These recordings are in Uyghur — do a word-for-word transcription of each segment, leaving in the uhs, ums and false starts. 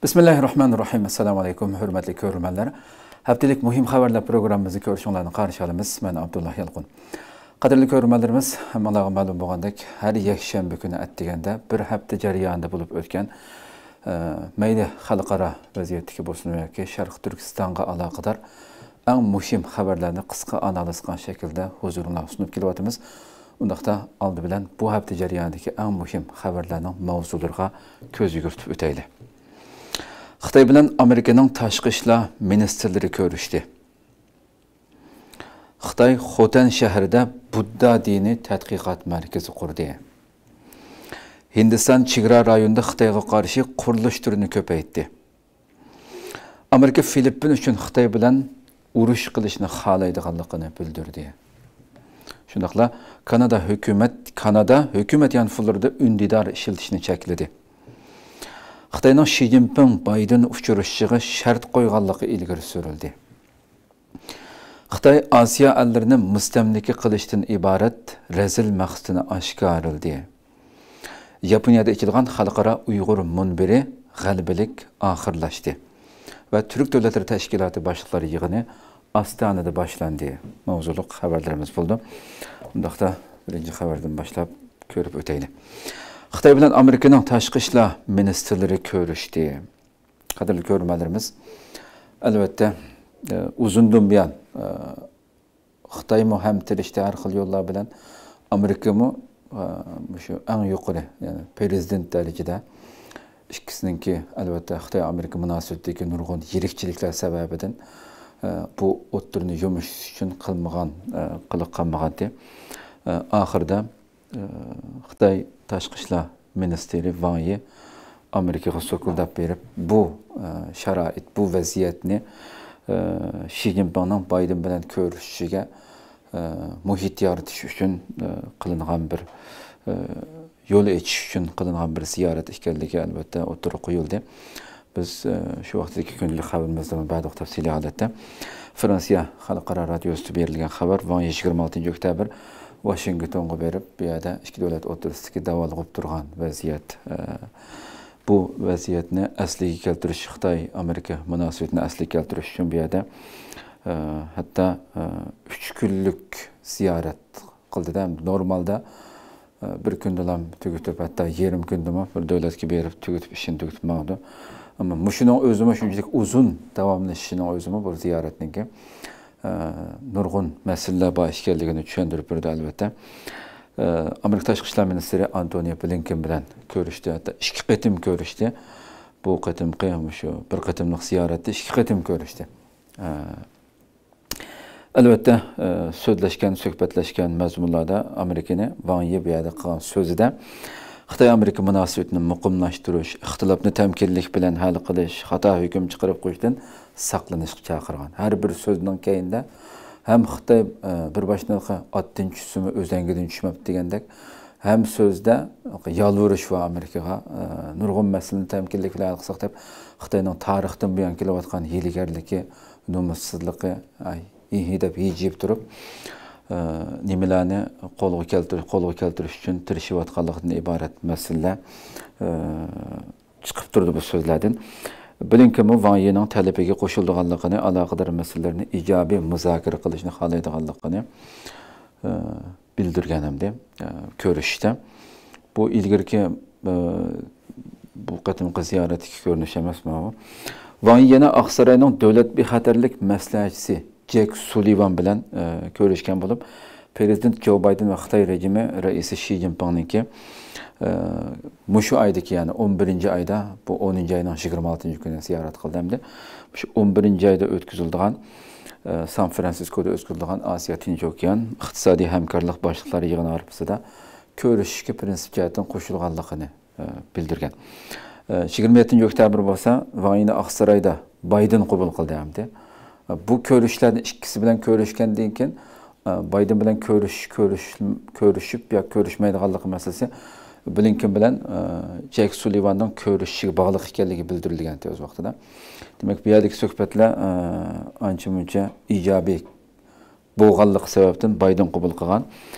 بىسمىللاھىررەھمانىررەھىم. ئەسسالامۇ ئەلەيكۇم، ھۆرمەتلىك كۆرۈرمەنلەر. ھەپتىلىك مۇھىم خەۋەرلەر پروگراممىمىزنى كۆرۈشۈڭلارنى قارشى ئالىمىز. مەن ئابدۇللا يالقۇن. قەدىرلىك كۆرۈرمەنلىرىمىز، ھەممىڭلارغا مەلۇم بولغاندەك، ھەر يەكشەنبە كۈنى ئەتىگەندە بىر ھەپتە جەريانىدا بولۇپ ئۆتكەن، ئە، مەيلى خەلقئارا ۋەزىيەتتىكى بولسۇن ياكى شەرقىي تۈركىستانغا ئالاقىدار ئەڭ مۇھىم خەۋەرلەرنى قىسقا ئانالىز قىلغان شەكىلدە ھۇزۇرۇڭلارغا سۇنۇپ كېلىۋاتىمىز. ئۇنداقتا ئالدى بىلەن بۇ ھەپتە جەريانىدىكى ئەڭ مۇھىم خەۋەرلەرنىڭ ماۋزۇلىرىغا كۆز يۈگۈرتۈپ ئۆتەيلى. خىتاي بىلەن ئامېرىكىنىڭ تاشقى ئىشلار مىنىستىرلىرى كۆرۈشتى. خىتاي خوتەن شەھىرىدە بۇددا دىنى تەتقىقات مەركىزى قۇردى. ھىندىستان چېگرا رايونىدا خىتايغا قارشى قۇرۇلۇش تۈرىنى كۆپەيتتى. ئامېرىكا فىلىپپىن ئۈچۈن خىتاي بىلەن ئۇرۇش قىلىشنى خالايدىغانلىقىنى بىلدۈردى. شۇنداقلا كانادا ھۆكۈمەت، كانادا ھۆكۈمەت يانفونلىرىدا ئۈندىدار ئىشلىتىشنى چەكلىدى. خىتاينىڭ شى جىنپىڭ بايدېن ئۇچرىشىشىغا شەرت قويغانلىقى ئىلگىرى سۈرۈلدى. خىتاي ئاسىيا ئەللىرىنى مۇستەملىكە قىلىشتىن ئىبارەت رەزىل مەقسىتىنى ئاشكارىلىدى. ياپونىيەدە ئېچىلغان خەلقئارا ئۇيغۇر مۇنبىرى غەلىبىلىك ئاخىرلاشتى ۋە تۈرك دۆلەتلىرى تەشكىلاتى باشلىقلار يىغىنى ئاستانىدا باشلاندى. ماۋزۇلۇق خەۋەرلىرىمىز بولدى. ئۇنداقتا بىرىنچى خەۋەردىن باشلاپ كۆرۈپ ئۆتەيلى. خىتاي بىلەن ئامېرىكىنىڭ تاشقى ئىشلار مىنىستىرلىرى كۆرۈشتى. قەدىرلىك كۆرۈرمەنلىرىمىز، ئەلۋەتتە، ئە، ئۇزۇندىن بۇيان، ئە، خىتايمۇ ھەم تىرىشتى ھەر خىل يوللار بىلەن، ئامېرىكىمۇ، ئە، مۇشۇ ئەڭ يۇقىرى، يەنى پرېزىدېنت دەرىجىدە ئىككىسىنىڭكى، ئەلۋەتتە، خىتاي-ئامېرىكا مۇناسىۋىتىدىكى نۇرغۇن يىرىكچىلىكلەر سەۋەبىدىن، ئە، بۇ ئوتتۇرىنى يۇمشىتىش ئۈچۈن قىلمىغان، ئە، قىلىق قالمىغانتى. ئە، ئاخىرىدا خىتاي تاشقى ئىشلار مىنىستىرى ۋاڭ يى ئامېرىكىغا سوكۇلداپ بېرىپ، بۇ، ئە، شارائىت، بۇ ۋەزىيەتنى، ئە، شى جىنپىڭنىڭ بايدېن بىلەن كۆرۈشۈشىگە، ئە، مۇھىت يارىتىش ئۈچۈن، ئە، قىلىنغان بىر، ئە، يول ئېچىش ئۈچۈن قىلىنغان بىر زىيارەت ئىكەنلىكى، ئەلۋەتتە، ئوتتۇرىغا قويۇلدى. بىز، ئە، شۇ ۋاقىتتىكى كۈندىلىك خەۋىرىمىزدىمۇ بەردۇق تەپسىلىي ھالەتتە. فرانسىيە خەلقئارا رادىيوسىدا بېرىلگەن خەۋەر، ۋاڭ يى يىگىرمە ئالتىنچى ئۆكتەبىر ۋاشىنگتونغا بېرىپ، بۇ يەردە ئىككى دۆلەت ئوتتۇرىسىدىكى داۋالغۇپ تۇرغان ۋەزىيەت، ئە، بۇ ۋەزىيەتنى ئەسلىگە كەلتۈرۈش، خىتاي-ئامېرىكا مۇناسىۋىتىنى ئەسلىگە كەلتۈرۈش ئۈچۈن بۇ يەردە، ئە، ھەتتا، ئە، ئۈچ كۈنلۈك زىيارەت قىلدىدا، نورمالدا، ئە، بىر كۈندىلا تۈگىتىپ، ھەتتا يېرىم كۈندىمۇ بىر دۆلەتكە بېرىپ تۈگىتىپ، ئىشىنى تۈگىتىپ ماڭىدۇ. ئەمما مۇشۇنىڭ ئۆزىمۇ شۇنچىلىك ئۇزۇن داۋاملىشىشىنىڭ ئۆزىمۇ بۇ زىيارەتنىڭكى، ئە، نۇرغۇن مەسىلىلەر بار ئىكەنلىكىنى چۈشەندۈرۈپ بېرىدۇ، ئەلۋەتتە. ئە، ئامېرىكا تاشقى ئىشلار مىنىستىرى ئانتونى بلىنكېن بىلەن كۆرۈشتى، ھەتتا ئىككى قېتىم كۆرۈشتى. بۇ قېتىمقى مۇشۇ بىر قېتىملىق زىيارەتتە ئىككى قېتىم كۆرۈشتى. ئە، ئەلۋەتتە، ئە، سۆزلەشكەن، سۆھبەتلەشكەن مەزمۇنلاردا ئامېرىكىنى ۋاڭ يى بۇ يەردە قىلغان سۆزىدە خىتاي-ئامېرىكا مۇناسىۋىتىنى مۇقىملاشتۇرۇش، ئىختىلاپنى تەمكىنلىك بىلەن ھەل قىلىش، خاتا ھۆكۈم چىقىرىپ قويۇشتىن ساقلىنىشقا چاقىرغان. ھەر بىر سۆزنىڭ كەينىدە ھەم خىتاي، ئە، بىر باشنىڭقى ئاتتىن چۈشسىمۇ ئۆزەڭگىدىن چۈشمەپتۇ دېگەندەك، ھەم سۆزدە يالۋۇرۇش ۋە ئامېرىكىغا، ئە، نۇرغۇن مەسىلىنى تەمكىنلىك بىلەن ھەل قىلساق دەپ خىتاينىڭ تارىختىن بۇيان كېلىۋاتقان ھىيلىگەرلىكى، نومۇسسىزلىقى، ئاي، ھىي دەپ ھىجىيىپ تۇرۇپ، ئە، نېمىلەرنى قولغا كەلتۈر-، قولغا كەلتۈرۈش ئۈچۈن تىرىشىۋاتقانلىقىدىن ئىبارەت مەسىلىلەر، ئە، چىقىپ تۇرىدۇ بۇ سۆزلەردىن. بلىنكېنمۇ ۋاڭ يىنىڭ تەلىپىگە قوشۇلىدىغانلىقىنى، ئالاقىدار مەسىلىلەرنى ئىجابىي مۇزاكىرە قىلىشنى خالايدىغانلىقىنى، ئە، بىلدۈرگەن ھەمدە، ئە، كۆرۈشۈشتە. بۇ ئىلگىرىكى، ئە، بۇ قېتىمقى زىيارەتتىكى كۆرۈنۈش ئەمەس ماۋۇ. ۋاڭ يى يەنە ئاقساراينىڭ دۆلەت بىخەتەرلىك مەسلىھەتچىسى جېك سۇلىۋان بىلەن، ئە، كۆرۈشكەن بولۇپ، پرېزىدېنت جو بايدېن ۋە خىتاي رېجىمى رەئىسى شى جىنپىڭنىڭكى، ئە، مۇشۇ ئايدىكى، يەنى ئون بىرىنچى ئايدا، بۇ ئونىنچى ئاينىڭ يىگىرمە ئالتىنچى كۈنى زىيارەت قىلدى ھەمدە مۇشۇ ئون بىرىنچى ئايدا ئۆتكۈزۈلىدىغان، ئە، سان فرانسىسكودا ئۆتكۈزۈلىدىغان ئاسىيا تىنچ ئوكيان ئىقتىسادىي ھەمكارلىق باشلىقلار يىغىنى ئارىفىسىدا كۆرۈشۈشكە پىرىنسىپ جەھەتتىن قوشۇلغانلىقىنى، ئە، بىلدۈرگەن. ئە، يىگىرمە يەتتىنچى ئۆكتەبىر بولسا ۋاڭ يىنى ئاقسارايدا بايدېن قوبۇل قىلدى ھەمدە. ئە، بۇ كۆرۈشلەردىن ئىككىسى بىلەن كۆرۈشكەندىن كېيىن، ئە، بايدېن بىلەن كۆرۈش-، كۆرۈش-، كۆرۈشۈپ يا كۆرۈشمەيدىغانلىقى مەسىلىسى بلىنكېن بىلەن، ئە، جېك سۇلىۋاننىڭ كۆرۈشۈشىگە باغلىق ئىكەنلىكى بىلدۈرۈلگەنتى ئۆز ۋاقتىدا. دېمەك، بۇ يەردىكى سۆھبەتلەر، ئە، ئانچە-مۇنچە ئىجابىي بولغانلىقى سەۋەبتىن بايدېن قوبۇل قىلغان.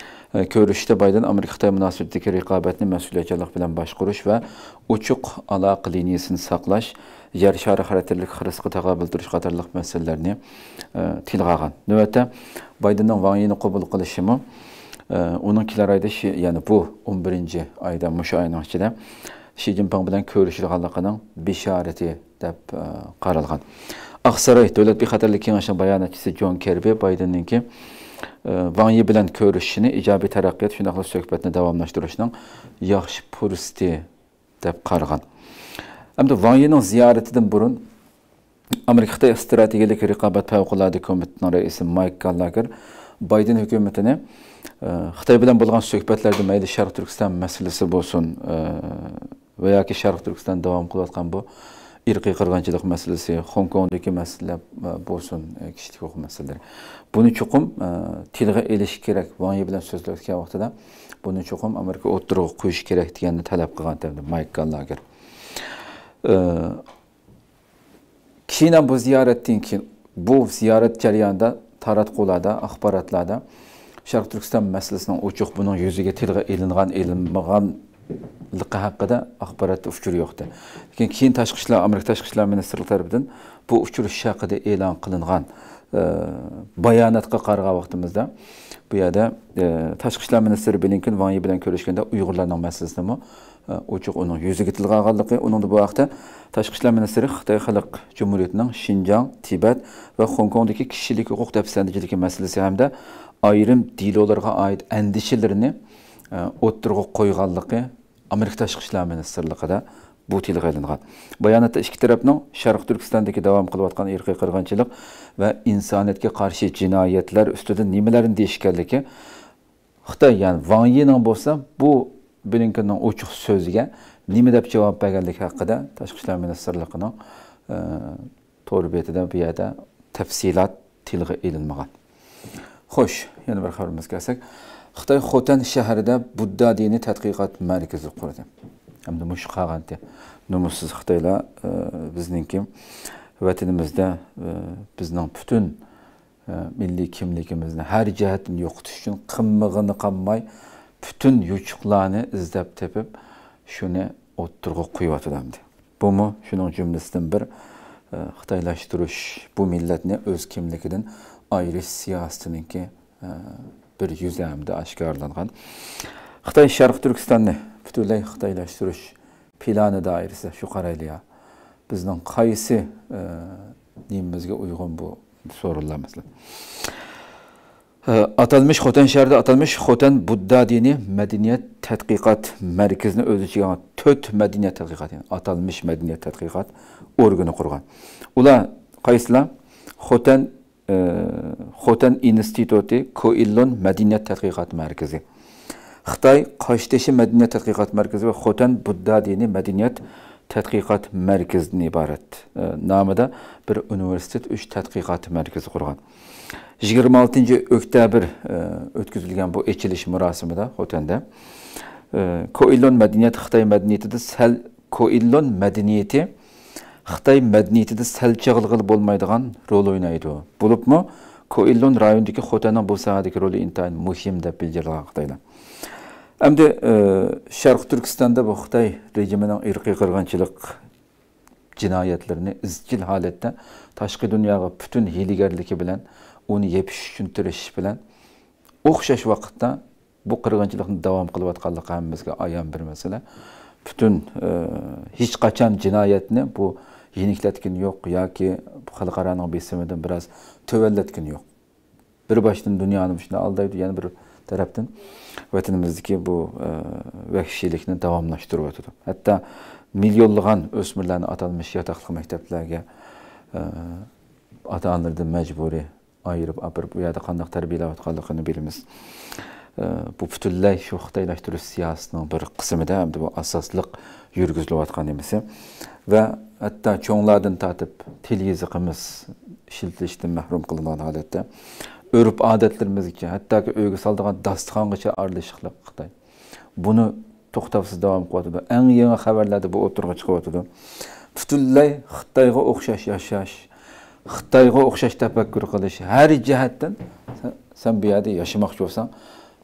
كۆرۈشۈشتە بايدېن ئامېرىكا-خىتاي مۇناسىۋىتىدىكى رىقابەتنى مەسئۇلىيەتچانلىق بىلەن باشقۇرۇش ۋە ئوچۇق ئالاقە لىنىيەسىنى ساقلاش، يەر شارى خەتەرلىك خىرىسقا تاقابىل تۇرۇش قاتارلىق مەسىلىلەرنى، ئە، تىلغا ئالغان. نۆۋەتتە بايدېننىڭ ۋاڭ يىنى قوبۇل قىلىشىمۇ، ئە، ئۇنىڭ كېلەر ئايدا شى-، يەنى بۇ ئون بىرىنچى ئايدا، مۇشۇ ئاينىڭ ئىچىدە شى جىنپىڭ بىلەن كۆرۈشىدىغانلىقىنىڭ بېشارىتى دەپ، ئە، قارالغان. ئاقساراي دۆلەت بىخەتەرلىك كېڭىشىنىڭ باياناتچىسى جون كىربى بايدېننىڭكى، ئە، ۋاڭ يى بىلەن كۆرۈشۈشىنى ئىجابىي تەرەققىيات، شۇنداقلا سۆھبەتنى داۋاملاشتۇرۇشنىڭ ياخشى پۇرسىتى دەپ قارىغان. ئەمدى ۋاڭ يىنىڭ زىيارىتىدىن بۇرۇن ئامېرىكا-خىتاي ئىستراتېگىيەلىك رىقابەت پەۋقۇلئاددە كومىتېتىنىڭ رەئىسى مايك گاللاگېر بايدېن ھۆكۈمىتىنى، ئە، خىتاي بىلەن بولغان سۆھبەتلەردە مەيلى شەرقىي تۈركىستان مەسىلىسى بولسۇن، ئە، ۋە ياكى شەرقىي تۈركىستان داۋام قىلىۋاتقان بۇ ئىرقىي قىرغىنچىلىق مەسىلىسى، خوڭكوڭدىكى مەسىلە، ئە، بولسۇن، ئە، كىشىلىك ھوقۇق مەسىلىلىرى. بۇنى چوقۇم، ئە، تىلغا ئېلىش كېرەك، ۋاڭ يى بىلەن سۆزلەشكەن ۋاقتىدا بۇنى چوقۇم ئامېرىكا ئوتتۇرىغا قويۇشى كېرەك دېگەننى تەلەپ قىلغان، دەيدۇ مايك گاللاگېر. ئە، كېيىن ھەم بۇ زىيارەتتىن كېيىن، بۇ زىيارەت جەريانىدا تاراتقۇلاردا، ئاخباراتلاردا شەرقىي تۈركىستان مەسىلىسىنىڭ ئوچۇق بۇنىڭ يۈزىگە تىلغا ئېلىنغان، ئېلىنمىغانلىقى ھەققىدە ئاخبارات ئۇچۇرى يوقتى. لېكىن كېيىن تاشقى ئىشلار، ئامېرىكا تاشقى ئىشلار مىنىستىرلىقى تەرىپىدىن بۇ ئۇچرىشىش ھەققىدە ئېلان قىلىنغان، ئە، باياناتقا قارىغان ۋاقتىمىزدا، بۇ يەردە، ئە، تاشقى ئىشلار مىنىستىرى بلىنكېن ۋاڭ يى بىلەن كۆرۈشكەندە ئۇيغۇرلارنىڭ مەسىلىسىنىمۇ ئوچۇق ئۇنىڭ يۈزىگە تىلغا ئالغانلىقى، ئۇنىڭدا بۇ ھەقتە تاشقى ئىشلار مىنىستىرى خىتاي خەلق جۇمھۇرىيىتىنىڭ شىنجاڭ، تىبەت ۋە خوڭكوڭدىكى كىشىلىك ھوقۇق دەپسەندىچىلىكى مەسىلىسى ھەمدە ئايرىم دېلولارغا ئائىت ئەندىشىلىرىنى، ئە، ئوتتۇرىغا قويغانلىقى ئامېرىكا تاشقى ئىشلار مىنىستىرلىقىدا بۇ تىلغا ئېلىنغان. باياناتتا ئىككى تەرەپنىڭ شەرقىي تۈركىستاندىكى داۋام قىلىۋاتقان ئىرقىي قىرغىنچىلىق ۋە ئىنسانىيەتكە قارشى جىنايەتلەر ئۈستىدە نېمىلەرنى دېيىشكەنلىكى، خىتاي، يەنى ۋاڭ يىنىڭ بولسا بۇ بلىنكېننىڭ ئوچۇق سۆزىگە نېمە دەپ جاۋاب بەرگەنلىكى ھەققىدە تاشقى ئىشلار مىنىستىرلىقىنىڭ، ئە، تور بېتىدە بۇ يەردە تەپسىلات تىلغا ئېلىنمىغان. خوش، يەنە بىر خەۋىرىمىزگە كەلسەك، خىتاي خوتەن شەھىرىدە بۇددا دىنىي تەتقىقات مەركىزى قۇردى. ئەمدى مۇشۇ قالغانتى نومۇسسىز خىتايلار، ئە، بىزنىڭكى ۋەتىنىمىزدە، ئە، بىزنىڭ پۈتۈن ئە، مىللىي كىملىكىمىزنى ھەر جەھەتتىن يوقىتىش ئۈچۈن قىلمىغىنى قالماي، پۈتۈن يوچۇقلارنى ئىزدەپ تېپىپ، شۇنى ئوتتۇرىغا قويۇۋاتىدۇ ئەمدى. بۇمۇ شۇنىڭ جۈملىسىدىن بىر، ئە، خىتايلاشتۇرۇش، بۇ مىللەتنى ئۆز كىملىكىدىن ئايرىش سىياسىتىنىڭكى، ئە، بىر يۈزى ئەمدى ئاشكارىلانغان. خىتاي شەرقىي تۈركىستاننى پۈتۈنلەي خىتايلاشتۇرۇش پىلانى دائىرىسىدە شۇ قارايلى يا. بىزنىڭ قايسى، ئە، نېمىمىزگە ئۇيغۇن بۇ سورۇنلار، مەسىلەن. ئە، ئاتالمىش خوتەن شەھىرىدە ئاتالمىش خوتەن بۇددا دىنىي مەدەنىيەت تەتقىقات مەركىزىنى ئۆز ئىچىگە ئالغان تۆت مەدەنىيەت تەتقىقات، يەنى ئاتالمىش مەدەنىيەت تەتقىقات ئورگىنى قۇرغان. ئۇلار قايسىلار؟ خوتەن ئى، خوتەن ئىنستىتۇتى، كوئىللون مەدەنىيەت تەتقىقات مەركىزى، خىتاي قاشتېشى مەدەنىيەت تەتقىقات مەركىزى ۋە خوتەن بۇددا دىنىي مەدەنىيەت تەتقىقات مەركىزىدىن ئىبارەت، ئى، نامىدا بىر ئۇنىۋېرسىتېت، ئۈچ تەتقىقات مەركىزى قۇرغان. يىگىرمە ئالتىنچى ئۆكتەبىر، ئى، ئۆتكۈزۈلگەن بۇ ئېچىلىش مۇراسىمىدا خوتەندە، ئى، كوئىللون مەدەنىيەت خىتاي مەدەنىيىتىدە سەل كوئىللون مەدەنىيىتى خىتاي مەدەنىيىتىدە سەل چېغىلغىلى بولمايدىغان رول ئوينايدۇ. بولۇپمۇ كوئىللون رايونىدىكى خوتەننىڭ بۇ ساھەدىكى رولى ئىنتايىن مۇھىم دەپ بىلجىرىلغان خىتايلار. ئەمدى، ئى، شەرقىي تۈركىستاندا بۇ خىتاي رېجىمىنىڭ ئىرقىي قىرغىنچىلىق جىنايەتلىرىنى ئىزچىل ھالەتتە تاشقى دۇنياغا پۈتۈن ھىيلىگەرلىكى بىلەن ئۇنى يېپىش ئۈچۈن تىرىشىش بىلەن ئوخشاش ۋاقىتتا بۇ قىرغىنچىلىقنى داۋام قىلىۋاتقانلىقى ھەممىمىزگە ئايان بىر مەسىلە. پۈتۈن، ئى، ھېچقاچان جىنايەتنى بۇ يېنىكلەتكىنى يوق ياكى خەلقئارانىڭ بېسىمىدىن بىراز تۆۋەنلەتكىنى يوق. بىر باشتىن دۇنيانى مۇشۇنداق ئالدايدۇ، يەنە بىر تەرەپتىن ۋەتىنىمىزدىكى بۇ، ئى، ۋەھشىيلىكنى داۋاملاشتۇرۇۋاتىدۇ. ھەتتا مىليونلىغان ئۆسمۈرلەرنى ئاتالمىش ياتاقلىق مەكتەپلەرگە، ئى، ئاتا-ئانىلىرىدىن مەجبۇرىي ئايرىپ ئاپىرىپ، ئۇ يەردە قانداق تەربىيەلەۋاتقانلىقىنى بىلىمىز. ئە، بۇ پۈتۈنلەي شۇ خىتايلاشتۇرۇش سىياسىتىنىڭ بىر قىسمىدا، ئەمدى بۇ ئاساسلىق يۈرگۈزۈلۈۋاتقان نېمىسى. ۋە ھەتتا چوڭلاردىن تارتىپ تىل يېزىقىمىز ئىشلىتىلىشتىن مەھرۇم قىلىنغان ھالەتتە، ئۆرپ-ئادەتلىرىمىزگىچە، ھەتتاكى ئۆيگە سالىدىغان داستىخانغىچە ئارىلىشىقلىق خىتاي. بۇنى توختاۋسىز داۋام قىلىۋاتىدۇ. ئەڭ يېڭى خەۋەرلەردە بۇ ئوتتۇرىغا چىقىۋاتىدۇ. پۈتۈنلەي خىتايغا ئوخشاش ياشاش، خىتايغا ئوخشاش تەپەككۇر قىلىش، ھەر جەھەتتىن سەن، سەن بۇ يەردە ياشىماقچى بولساڭ،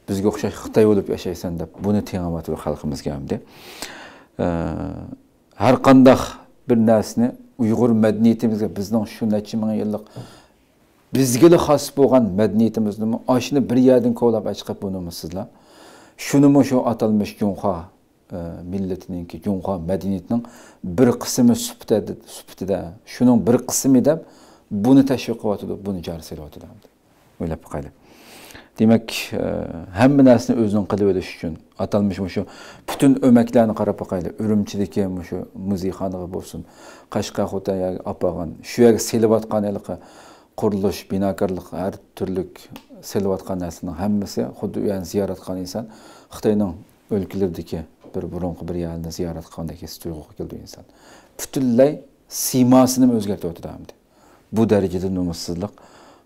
بىزگە ئوخشاش خىتاي بولۇپ ياشايسەن دەپ، بۇنى تېڭىۋاتىدۇ خەلقىمىزگە ئەمدى. ئە، ھەر قانداق بىر نەرسىنى ئۇيغۇر مەدەنىيىتىمىزگە، بىزنىڭ شۇ نەچچە مىڭ يىللىق بىزگىلا خاس بولغان مەدەنىيىتىمىزنىمۇ ئاشۇنى بىر يەردىن كولاپ ئەچىقىپ بۇنىمۇ سىزلار. شۇنىمۇ شۇ ئاتالمىش جۇڭخۇا، ئە، مىللىتىنىڭكى، جۇڭخۇا مەدەنىيىتىنىڭ بىر قىسمى سۈپىتىدە، سۈپىتىدە، شۇنىڭ بىر قىسمى دەپ بۇنى تەشۋىق قىلىۋاتىدۇ، بۇنى جارى سېلىۋاتىدۇ. ئويلاپ باقايلى. دېمەك، ئە، ھەممە نەرسىنى ئۆزىنىڭ قىلىۋېلىش ئۈچۈن ئاتالمىش مۇشۇ پۈتۈن ئۆمەكلەرنى قاراپ باقايلى. ئۈرۈمچىدىكى مۇشۇ مۇزېيخانىغا بولسۇن، قەشقەر، خوتەن يەرگە ئاپارغان، شۇ يەرگە سېلىۋاتقان ھېلىقى قۇرۇلۇش، بىناكارلىق، ھەر تۈرلۈك سېلىۋاتقان نەرسىنىڭ ھەممىسى خۇددى ئۇ يەرنى زىيارەت قىلغان ئىنسان خىتاينىڭ ئۆلكىلىرىدىكى بىر بۇرۇنقى بىر يەرنى زىيارەت قىلغاندەك ھېس تۇيغۇغا كېلىدۇ ئىنسان. پۈتۈنلەي سىيماسىنىمۇ ئۆزگەرتىۋاتىدۇ ئەمدى. بۇ دەرىجىدە نومۇسسىزلىق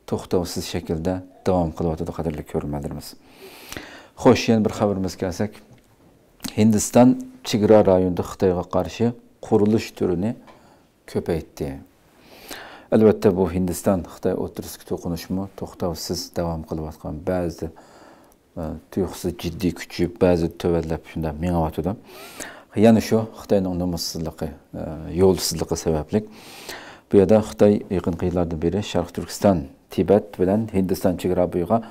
توختاۋسىز شەكىلدە داۋام قىلىۋاتىدۇ، قەدىرلىك كۆرۈرمەنلىرىمىز. خوش، يەنە بىر خەۋىرىمىزگە كەلسەك، ھىندىستان چېگرا رايونىدا خىتايغا قارشى قۇرۇلۇش تۈرىنى كۆپەيتتى. ئەلۋەتتە، بۇ ھىندىستان-خىتاي ئوتتۇرىسىدىكى توقۇنۇشمۇ توختاۋسىز داۋام قىلىۋاتقان، بەزىدە ئە، تۇيۇقسىز جىددىي كۈچىيىپ، بەزىدە تۆۋەنلەپ شۇنداق مېڭىۋاتىدۇ. يەنە شۇ خىتاينىڭ نومۇسسىزلىقى، ئە، يولسىزلىقى سەۋەبلىك، بۇ يەردە خىتاي يېقىنقى يىللاردىن بېرى شەرقىي تۈركىستان، تىبەت بىلەن ھىندىستان چېگرا بويىغا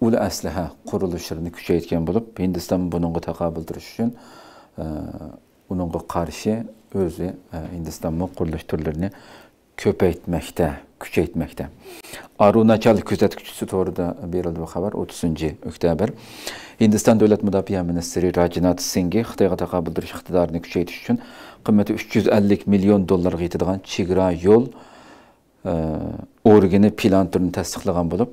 ئۇل ئەسلىھە قۇرۇلۇشلىرىنى كۈچەيتكەن بولۇپ، ھىندىستان بۇنىڭغا تاقابىل تۇرۇش ئۈچۈن، ئە، ئۇنىڭغا قارشى ئۆزى، ئە، ھىندىستانمۇ قۇرۇلۇش تۈرلىرىنى كۆپەيتمەكتە، كۈچەيتمەكتە. ئارۇناچال كۆزەتكۈچىسى تورىدا بېرىلدى بۇ خەۋەر، ئوتتۇزىنچى ئۆكتەبىر. ھىندىستان دۆلەت مۇداپىئە مىنىستىرى راجنات سىنگى خىتايغا تاقابىل تۇرۇش ئىقتىدارىنى كۈچەيتىش ئۈچۈن قىممىتى ئۈچ يۈز ئەللىك مىليون دوللارغا يېتىدىغان چېگرا يول، ئە، ئورگىنى پىلان تۈرىنى تەستىقلىغان بولۇپ،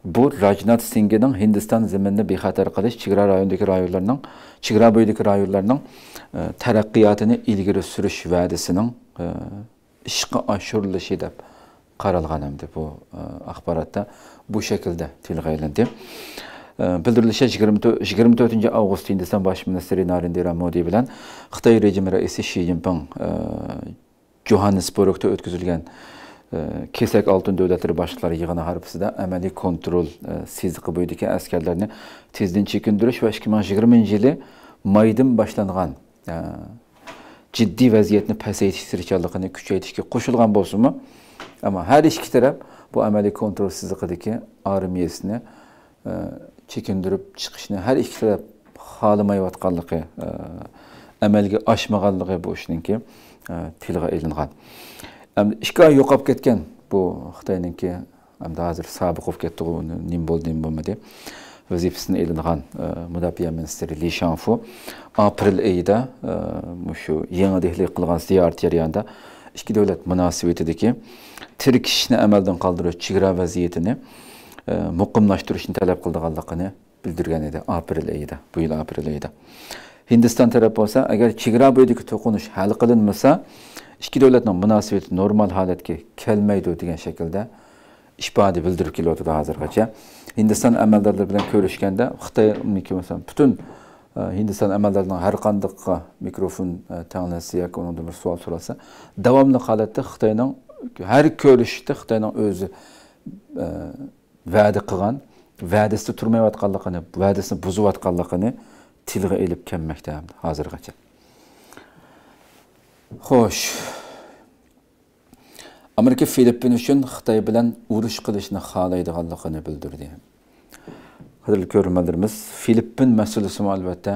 بۇ راجنات سىنگىنىڭ ھىندىستان زېمىنىنى بىخەتەر قىلىش، چېگرا رايونىدىكى رايونلارنىڭ، چېگرا بويىدىكى رايونلارنىڭ، ئە، تەرەققىياتىنى ئىلگىرى سۈرۈش ۋەدىسىنىڭ، ئە، ئىشقا ئاشۇرۇلۇشى دەپ قارالغان ئەمدى بۇ، ئە، ئاخباراتتا بۇ شەكىلدە تىلغا ئېلىندى. ئە، بىلدۈرۈلۈشىچە، يىگىرمە تۆت، يىگىرمە تۆتىنچى ئاۋغۇست ھىندىستان باش مىنىستىرى نارېندرا مودى بىلەن خىتاي رېجىم رەئىسى شى جىنپىڭ، ئە، جوھاننېسبورگدا ئۆتكۈزۈلگەن، ئە، كېسەك ئالتۇن دۆلەتلىرى باشلىقلار يىغىنى ھارپىسىدا ئەمەلىي كونترول، ئە، سىزىقى بويىدىكى ئەسكەرلەرنى تېزدىن چېكىندۈرۈش ۋە ئىككى مىڭ يىگىرمىنچى يىلى مايدىن باشلانغان، ئە، جىددىي ۋەزىيەتنى پەسەيتىش تىرىشچانلىقىنى كۈچەيتىشكە قوشۇلغان بولسىمۇ، ئەمما ھەر ئىككى تەرەپ بۇ ئەمەلىي كونترول سىزىقىدىكى ئارمىيەسىنى، ئە، چېكىندۈرۈپ چىقىشنى ھەر ئىككى تەرەپ خالىمايۋاتقانلىقى، ئە، ئەمەلگە ئاشمىغانلىقى بۇ ئىشنىڭكى، ئە، تىلغا ئېلىنغان. ئەمدى ئىككى ئاي يوقاپ كەتكەن بۇ خىتاينىڭكى، ئەمدى ھازىر سابىق بولۇپ كەتتىغۇ، نېمە بولدى، نېمە بولمىدى، ۋەزىپىسىدىن ئېلىنغان، ئە، مۇداپىئە مىنىستىرى لى شاڭفۇ ئاپرېل ئېيىدا، ئە، مۇشۇ يېڭى دېھلىغا قىلغان زىيارىتى جەريانىدا ئىككى دۆلەت مۇناسىۋىتىدىكى تىركىشىشنى ئەمەلدىن قالدۇرۇش، چېگرا ۋەزىيىتىنى، ئە، مۇقىملاشتۇرۇشنى تەلەپ قىلىدىغانلىقىنى بىلدۈرگەن ئىدى ئاپرېل ئېيىدا، بۇ يىل ئاپرېل ئېيىدا. ھىندىستان تەرەپ بولسا، ئەگەر چېگرا بويىدىكى توقۇنۇش ھەل قىلىنمىسا، ئىككى دۆلەتنىڭ مۇناسىۋىتى نورمال ھالەتكە كەلمەيدۇ دېگەن شەكىلدە ئىپادە بىلدۈرۈپ كېلىۋاتىدۇ ھازىرغىچە. ھىندىستان ئەمەلدارلىرى بىلەن كۆرۈشكەندە، خىتاي، مەسىلەن، پۈتۈن، ئە، ھىندىستان ئەمەلدارلىرىنىڭ ھەر قاندىقىغا مىكروفون، ئە، تەڭلەنسە ياكى ئۇنىڭدىن بىر سوئال سورالسا، داۋاملىق ھالەتتە خىتاينىڭ ھەر كۆرۈشۈشتە خىتاينىڭ ئۆزى، ئە، ۋەدە قىلغان، ۋەدىسىدە تۇرمايۋاتقانلىقىنى، ۋەدىسىنى بۇزۇۋاتقانلىقىنى تىلغا ئېلىپ كەلمەكتە ھازىرغىچە. خوش. ئامېرىكا فىلىپپىن ئۈچۈن خىتاي بىلەن ئۇرۇش قىلىشنى خالايدىغانلىقىنى بىلدۈردى. قەدىرلىك كۆرۈرمەنلىرىمىز، فىلىپپىن مەسىلىسىمۇ ئەلۋەتتە،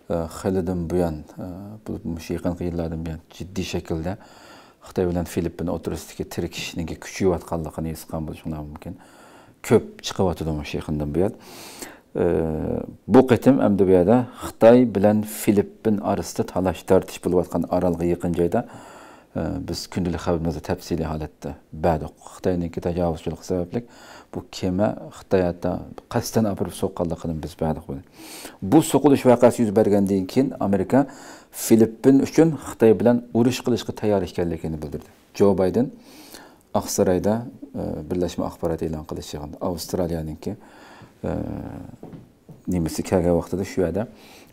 ئە، خېلىدىن بۇيان، ئە، بولۇپمۇ مۇشۇ يېقىنقى يىللاردىن بۇيان جىددىي شەكىلدە خىتاي بىلەن فىلىپپىن ئوتتۇرىسىدىكى تىركىشىشنىڭكى كۈچىيىۋاتقانلىقىنى ھېس قىلغان بولۇشۇڭلار مۇمكىن. كۆپ چىقىۋاتىدۇ مۇشۇ يېقىندىن بۇيان. ئە، بۇ قېتىم ئەمدى بۇ يەردە خىتاي بىلەن فىلىپپىن ئارىسىدا تالاش-تارتىش بولۇۋاتقان ئارالغا يېقىن جايدا، ئە، بىز كۈندىلىك خەۋىرىمىزدە تەپسىلىي ھالەتتە بەردۇق. خىتاينىڭكى تاجاۋۇزچىلىقى سەۋەبلىك بۇ كېمە خىتاي ھەتتا قەستەن ئاپىرىپ سوققانلىقىنى بىز بەردۇق بۇنى. بۇ سوقۇلۇش ۋەقەسى يۈز بەرگەندىن كېيىن ئامېرىكا فىلىپپىن ئۈچۈن خىتاي بىلەن ئۇرۇش قىلىشقا تەييار ئىكەنلىكىنى بىلدۈردى. جو بايدېن ئاقسارايدا، ئە، بىرلەشمە ئاخبارات ئېلان قىلىش يىغىنىدا ئاۋسترالىيەنىڭكى، ئە، نېمىسى كەلگەن ۋاقتىدا شۇ يەردە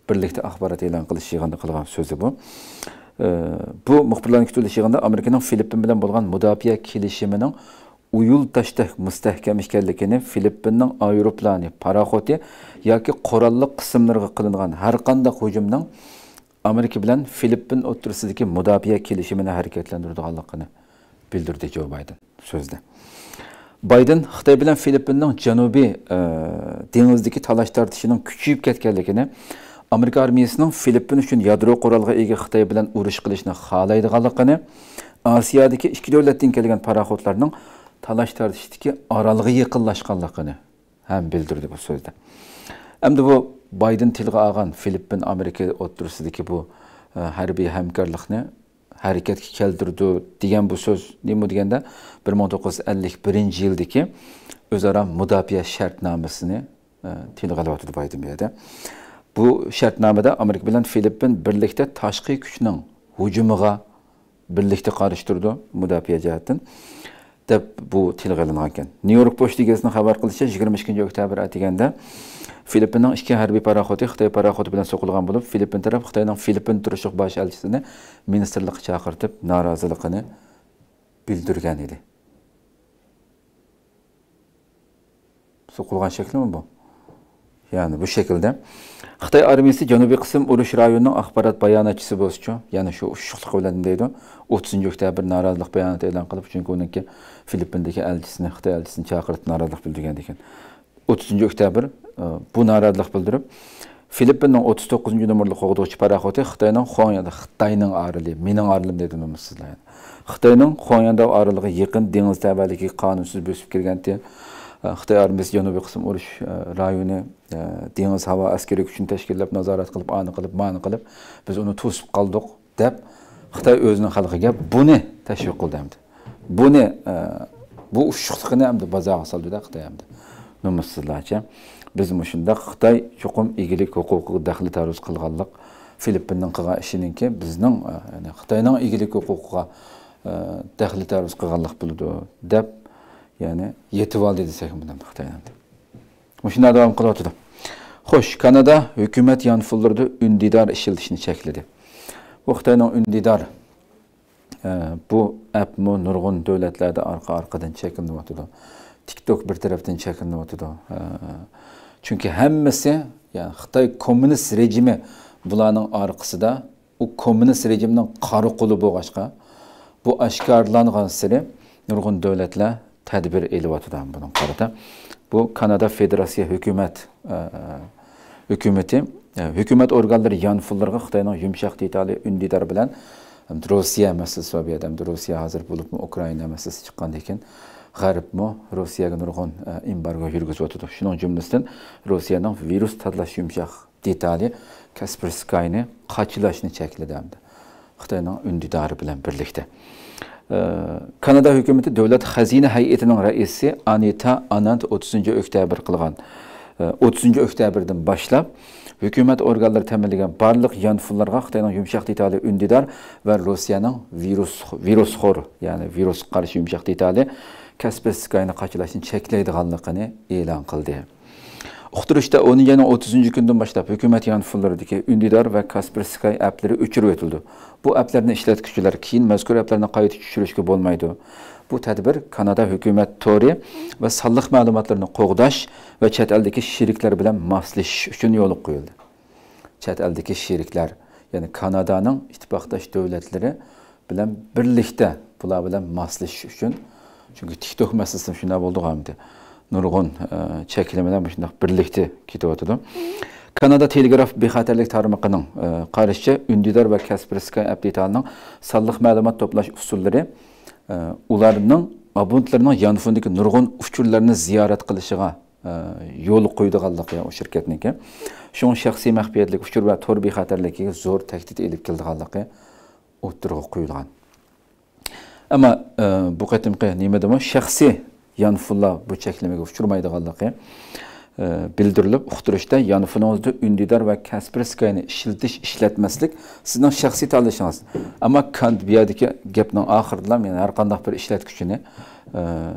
بىرلىكتە ئاخبارات ئېلان قىلىش يىغىنىدا قىلغان سۆزى بۇ. ئە، بۇ مۇخبىرلارنىڭ كۈتۈۋېلىش يىغىنىدا ئامېرىكىنىڭ فىلىپپىن بىلەن بولغان مۇداپىئە كېلىشىمىنىڭ ئۇيۇل تاشتەك مۇستەھكەم ئىكەنلىكىنى، فىلىپپىننىڭ ئايروپىلانى، پاراخوتى ياكى قوراللىق قىسىملىرىغا قىلىنغان ھەرقانداق ھۇجۇمنىڭ ئامېرىكا بىلەن فىلىپپىن ئوتتۇرىسىدىكى مۇداپىئە كېلىشىمىنى ھەرىكەتلەندۈرىدىغانلىقىنى بىلدۈردى جو بايدېن سۆزىدە. بايدېن خىتاي بىلەن فىلىپپىننىڭ جەنۇبىي، ئە، دېڭىزدىكى تالاش تارتىشىنىڭ كۈچىيىپ كەتكەنلىكىنى، ئامېرىكا ئارمىيىسىنىڭ فىلىپپىن ئۈچۈن يادرو قورالغا ئىگە خىتاي بىلەن ئۇرۇش قىلىشنى خالايدىغانلىقىنى، ئاسىيادىكى ئىككى دۆلەتتىن كەلگەن پاراخوتلارنىڭ تالاش تارتىشتىكى ئارالغا يېقىنلاشقانلىقىنى ھەم بىلدۈردى بۇ سۆزدە. ئەمدى بۇ بايدېن تىلغا ئالغان فىلىپپىن ئامېرىكا ئوتتۇرىسىدىكى بۇ، ئە، ھەربىي ھەمكارلىقنى ھەرىكەتكە كەلتۈرىدۇ دېگەن بۇ سۆز نېمە دېگەندە، بىر مىڭ توققۇز يۈز ئەللىك بىرىنچى يىلدىكى ئۆزئارا مۇداپىئە شەرتنامىسىنى، ئە، تىلغا ئېلىۋاتىدۇ بايدېن بۇ يەردە. بۇ شەرتنامىدە ئامېرىكا بىلەن فىلىپپىن بىرلىكتە تاشقى كۈچنىڭ ھۇجۇمىغا بىرلىكتە قارشى تۇرىدۇ مۇداپىئە جەھەتتىن، دەپ بۇ تىلغا ئېلىنغانىكەن. نيۇ يورك پوچتا گېزىتىنىڭ خەۋەر قىلىشىچە، يىگىرمە ئىككىنچى ئۆكتەبىر ئەتىگەندە فىلىپپىننىڭ ئىككى ھەربىي پاراخوتى خىتاي پاراخوتى بىلەن سوقۇلغان بولۇپ، فىلىپپىن تەرەپ خىتاينىڭ فىلىپپىن تۇرۇشلۇق باش ئەلچىسىنى مىنىستىرلىققا چاقىرتىپ، نارازىلىقىنى بىلدۈرگەن ئىدى. سوقۇلغان شەكلىمۇ بۇ؟ يەنى بۇ شەكىلدە. خىتاي ئارمىيىسى جەنۇبىي قىسىم ئۇرۇش رايونىنىڭ ئاخبارات باياناتچىسى بولسىچۇ، يەنى شۇ ئۇششۇقلۇقى بىلەن دەيدۇ، ئوتتۇزىنچى ئۆكتەبىر نارازىلىق باياناتى ئېلان قىلىپ، چۈنكى ئۇنىڭكى فىلىپپىندىكى ئەلچىسىنى، خىتاي ئەلچىسىنى چاقىرتىپ نارازىلىق بىلدۈرگەن ئىكەن. ئوتتۇزىنچى ئۆكتەبىر، ئە، بۇ نارازىلىق بىلدۈرۈپ، فىلىپپىننىڭ ئوتتۇز توققۇزىنچى نومۇرلۇق قوغدىغۇچى پاراخوتى خىتاينىڭ خۇاڭيەنداۋ، خىتاينىڭ ئارىلى، مېنىڭ ئارىلىم دەيدۇ نومۇسسىزلار. خىتاينىڭ خۇاڭيەنداۋ ئارىلىغا يېقىن دېڭىز تەۋەلىكىگە قانۇنسىز بۆسۈپ كىرگەنتى. خىتاي ئارمىيىسى جەنۇبىي قىسىم ئۇرۇش، ئە، رايونى، ئە، دېڭىز ھاۋا ئەسكىرىي كۈچىنى تەشكىللەپ، نازارەت قىلىپ، ئانى قىلىپ، مانى قىلىپ، بىز ئۇنى توسۇپ قالدۇق، دەپ خىتاي ئۆزىنىڭ خەلقىگە بۇنى تەشۋىق قىلدى ئەمدى. بۇنى، ئە، بۇ ئۇششۇقلۇقىنى ئەمدى بازارغا سالدى-دە خىتاي ئەمدى. نومۇسسىزلارچە. بىز مۇشۇنداق خىتاي چوقۇم ئىگىلىك ھوقۇقىغا دەخلى تەرۇز قىلغانلىق، فىلىپپىننىڭ قىلغان ئىشىنىڭكى بىزنىڭ، ئە، يەنى خىتاينىڭ ئىگىلىك ھوقۇقىغا، ئە، دەخلى تەرۇز قىلغانلىق بولىدۇ، دەپ، يەنى يېتىۋالدى دېسەك بولىدۇ خىتاي ئەمدى. مۇشۇنداق داۋام قىلىۋاتىدۇ. خوش، كانادا ھۆكۈمەت يانفونلىرىدا ئۈندىدار ئىشلىتىشنى چەكلىدى. بۇ خىتاينىڭ ئۈندىدار، ئە، بۇ ئەپمۇ نۇرغۇن دۆلەتلەردە ئارقا-ئارقىدىن چەكلىنىۋاتىدۇ. تىك توك بىر تەرەپتىن چەكلىنىۋاتىدۇ. ئە، چۈنكى ھەممىسى، يەنى خىتاي كوممۇنىست رېجىمى بۇلارنىڭ ئارقىسىدا، ئۇ كوممۇنىست رېجىمنىڭ قارا قولى بولغاچقا، بۇ ئاشكارىلانغانسېرى نۇرغۇن دۆلەتلەر تەدبىر ئېلىۋاتىدۇ ھەم بۇنىڭغا قارىتا. بۇ كانادا فېدېراتسىيە ھۆكۈمەت، ئە، ھۆكۈمىتى، ئە، ھۆكۈمەت ئورگانلىرى يانفونلىرىغا خىتاينىڭ يۇمشاق دېتالى ئۈندىدار بىلەن، ھەم روسىيە مەسىلىسى بار بۇ يەردە، ھەم روسىيە ھازىر بولۇپمۇ ئۇكرائىنا مەسىلىسى چىققاندىن كېيىن غەربمۇ روسىيەگە نۇرغۇن، ئە، ئېمبارگو يۈرگۈزۈۋاتىدۇ. شۇنىڭ جۈملىسىدىن روسىيەنىڭ ۋىرۇس تازىلاش يۇمشاق دېتالى كاسپېرسكاينى قاچىلاشنى چەكلىدى ھەمدە خىتاينىڭ ئۈندىدارى بىلەن بىرلىكتە. ئە، كانادا ھۆكۈمىتى دۆلەت خەزىنە ھەيئىتىنىڭ رەئىسى ئانىتا ئانانت ئوتتۇزىنچى ئۆكتەبىر قىلغان، ئە، ئوتتۇزىنچى ئۆكتەبىردىن باشلاپ ھۆكۈمەت ئورگانلىرى تەمىنلىگەن بارلىق يانفونلارغا خىتاينىڭ يۇمشاق دېتالى ئۈندىدار ۋە روسىيەنىڭ ۋىرۇس، ۋىرۇسخور، يەنى ۋىرۇسقا قارشى يۇمشاق دېتالى كاسپېرسكاينى قاچىلاشنى چەكلەيدىغانلىقىنى ئېلان قىلدى. ئۇقتۇرۇشتا ئونىنچى ئاينىڭ ئوتتۇزىنچى كۈنىدىن باشلاپ ھۆكۈمەت يانفونلىرىدىكى ئۈندىدار ۋە كاسپېرسكاي ئەپلىرى ئۆچۈرۈۋېتىلىدۇ. بۇ ئەپلەرنى ئىشلەتكۈچىلەر كېيىن مەزكۇر ئەپلەرنى قايتا چۈشۈرۈشكە بولمايدۇ. بۇ تەدبىر كانادا ھۆكۈمەت تورى ۋە سانلىق مەلۇماتلىرىنى قوغداش ۋە چەت ئەلدىكى شېرىكلەر بىلەن ماسلىشىش ئۈچۈن يولغا قويۇلدى. چەت ئەلدىكى شېرىكلەر، يەنى كانادانىڭ ئىتتىپاقداش دۆلەتلىرى بىلەن بىرلىكتە بۇلار بىلەن ماسلىشىش ئۈچۈن، چۈنكى تىك توك مەسىلىسىمۇ شۇنداق بولدىغۇ ئەمدى. نۇرغۇن، ئە، چەكلىمىلەر مۇشۇنداق بىرلىكتە كېتىۋاتىدۇ. كانادا تېلېگراف بىخەتەرلىك تارمىقىنىڭ، ئە، قارىشىچە، ئۈندىدار ۋە كاسپېرسكاي ئەپ دېتالىنىڭ سانلىق مەلۇمات توپلاش ئۇسۇللىرى، ئە، ئۇلارنىڭ ئابونتلىرىنىڭ يانفوندىكى نۇرغۇن ئۇچۇرلارنى زىيارەت قىلىشىغا، ئە، يول قويىدىغانلىقى ئۇ شىركەتنىڭكى. شۇڭا شەخسىي مەخپىيەتلىك ئۇچۇر ۋە تور بىخەتەرلىكىگە زور تەھدىت ئېلىپ كېلىدىغانلىقى ئوتتۇرىغا قويۇلغان. ئەمما، ئە، بۇ قېتىمقى نېمىدىمۇ شەخسىي يانفونلار بۇ چەكلىمىگە ئۇچرىمايدىغانلىقى، ئە، بىلدۈرۈلۈپ، ئۇقتۇرۇشتا يانفونىڭىزدا ئۈندىدار ۋە كاسپېرسكاينى ئىشلىتىش، ئىشلەتمەسلىك سىزنىڭ شەخسىي تاللىشىڭىز. ئەمما كان-، بۇ يەردىكى گەپنىڭ ئاخىرىدىلا، يەنى ھەر قانداق بىر ئىشلەتكۈچىنى، ئە،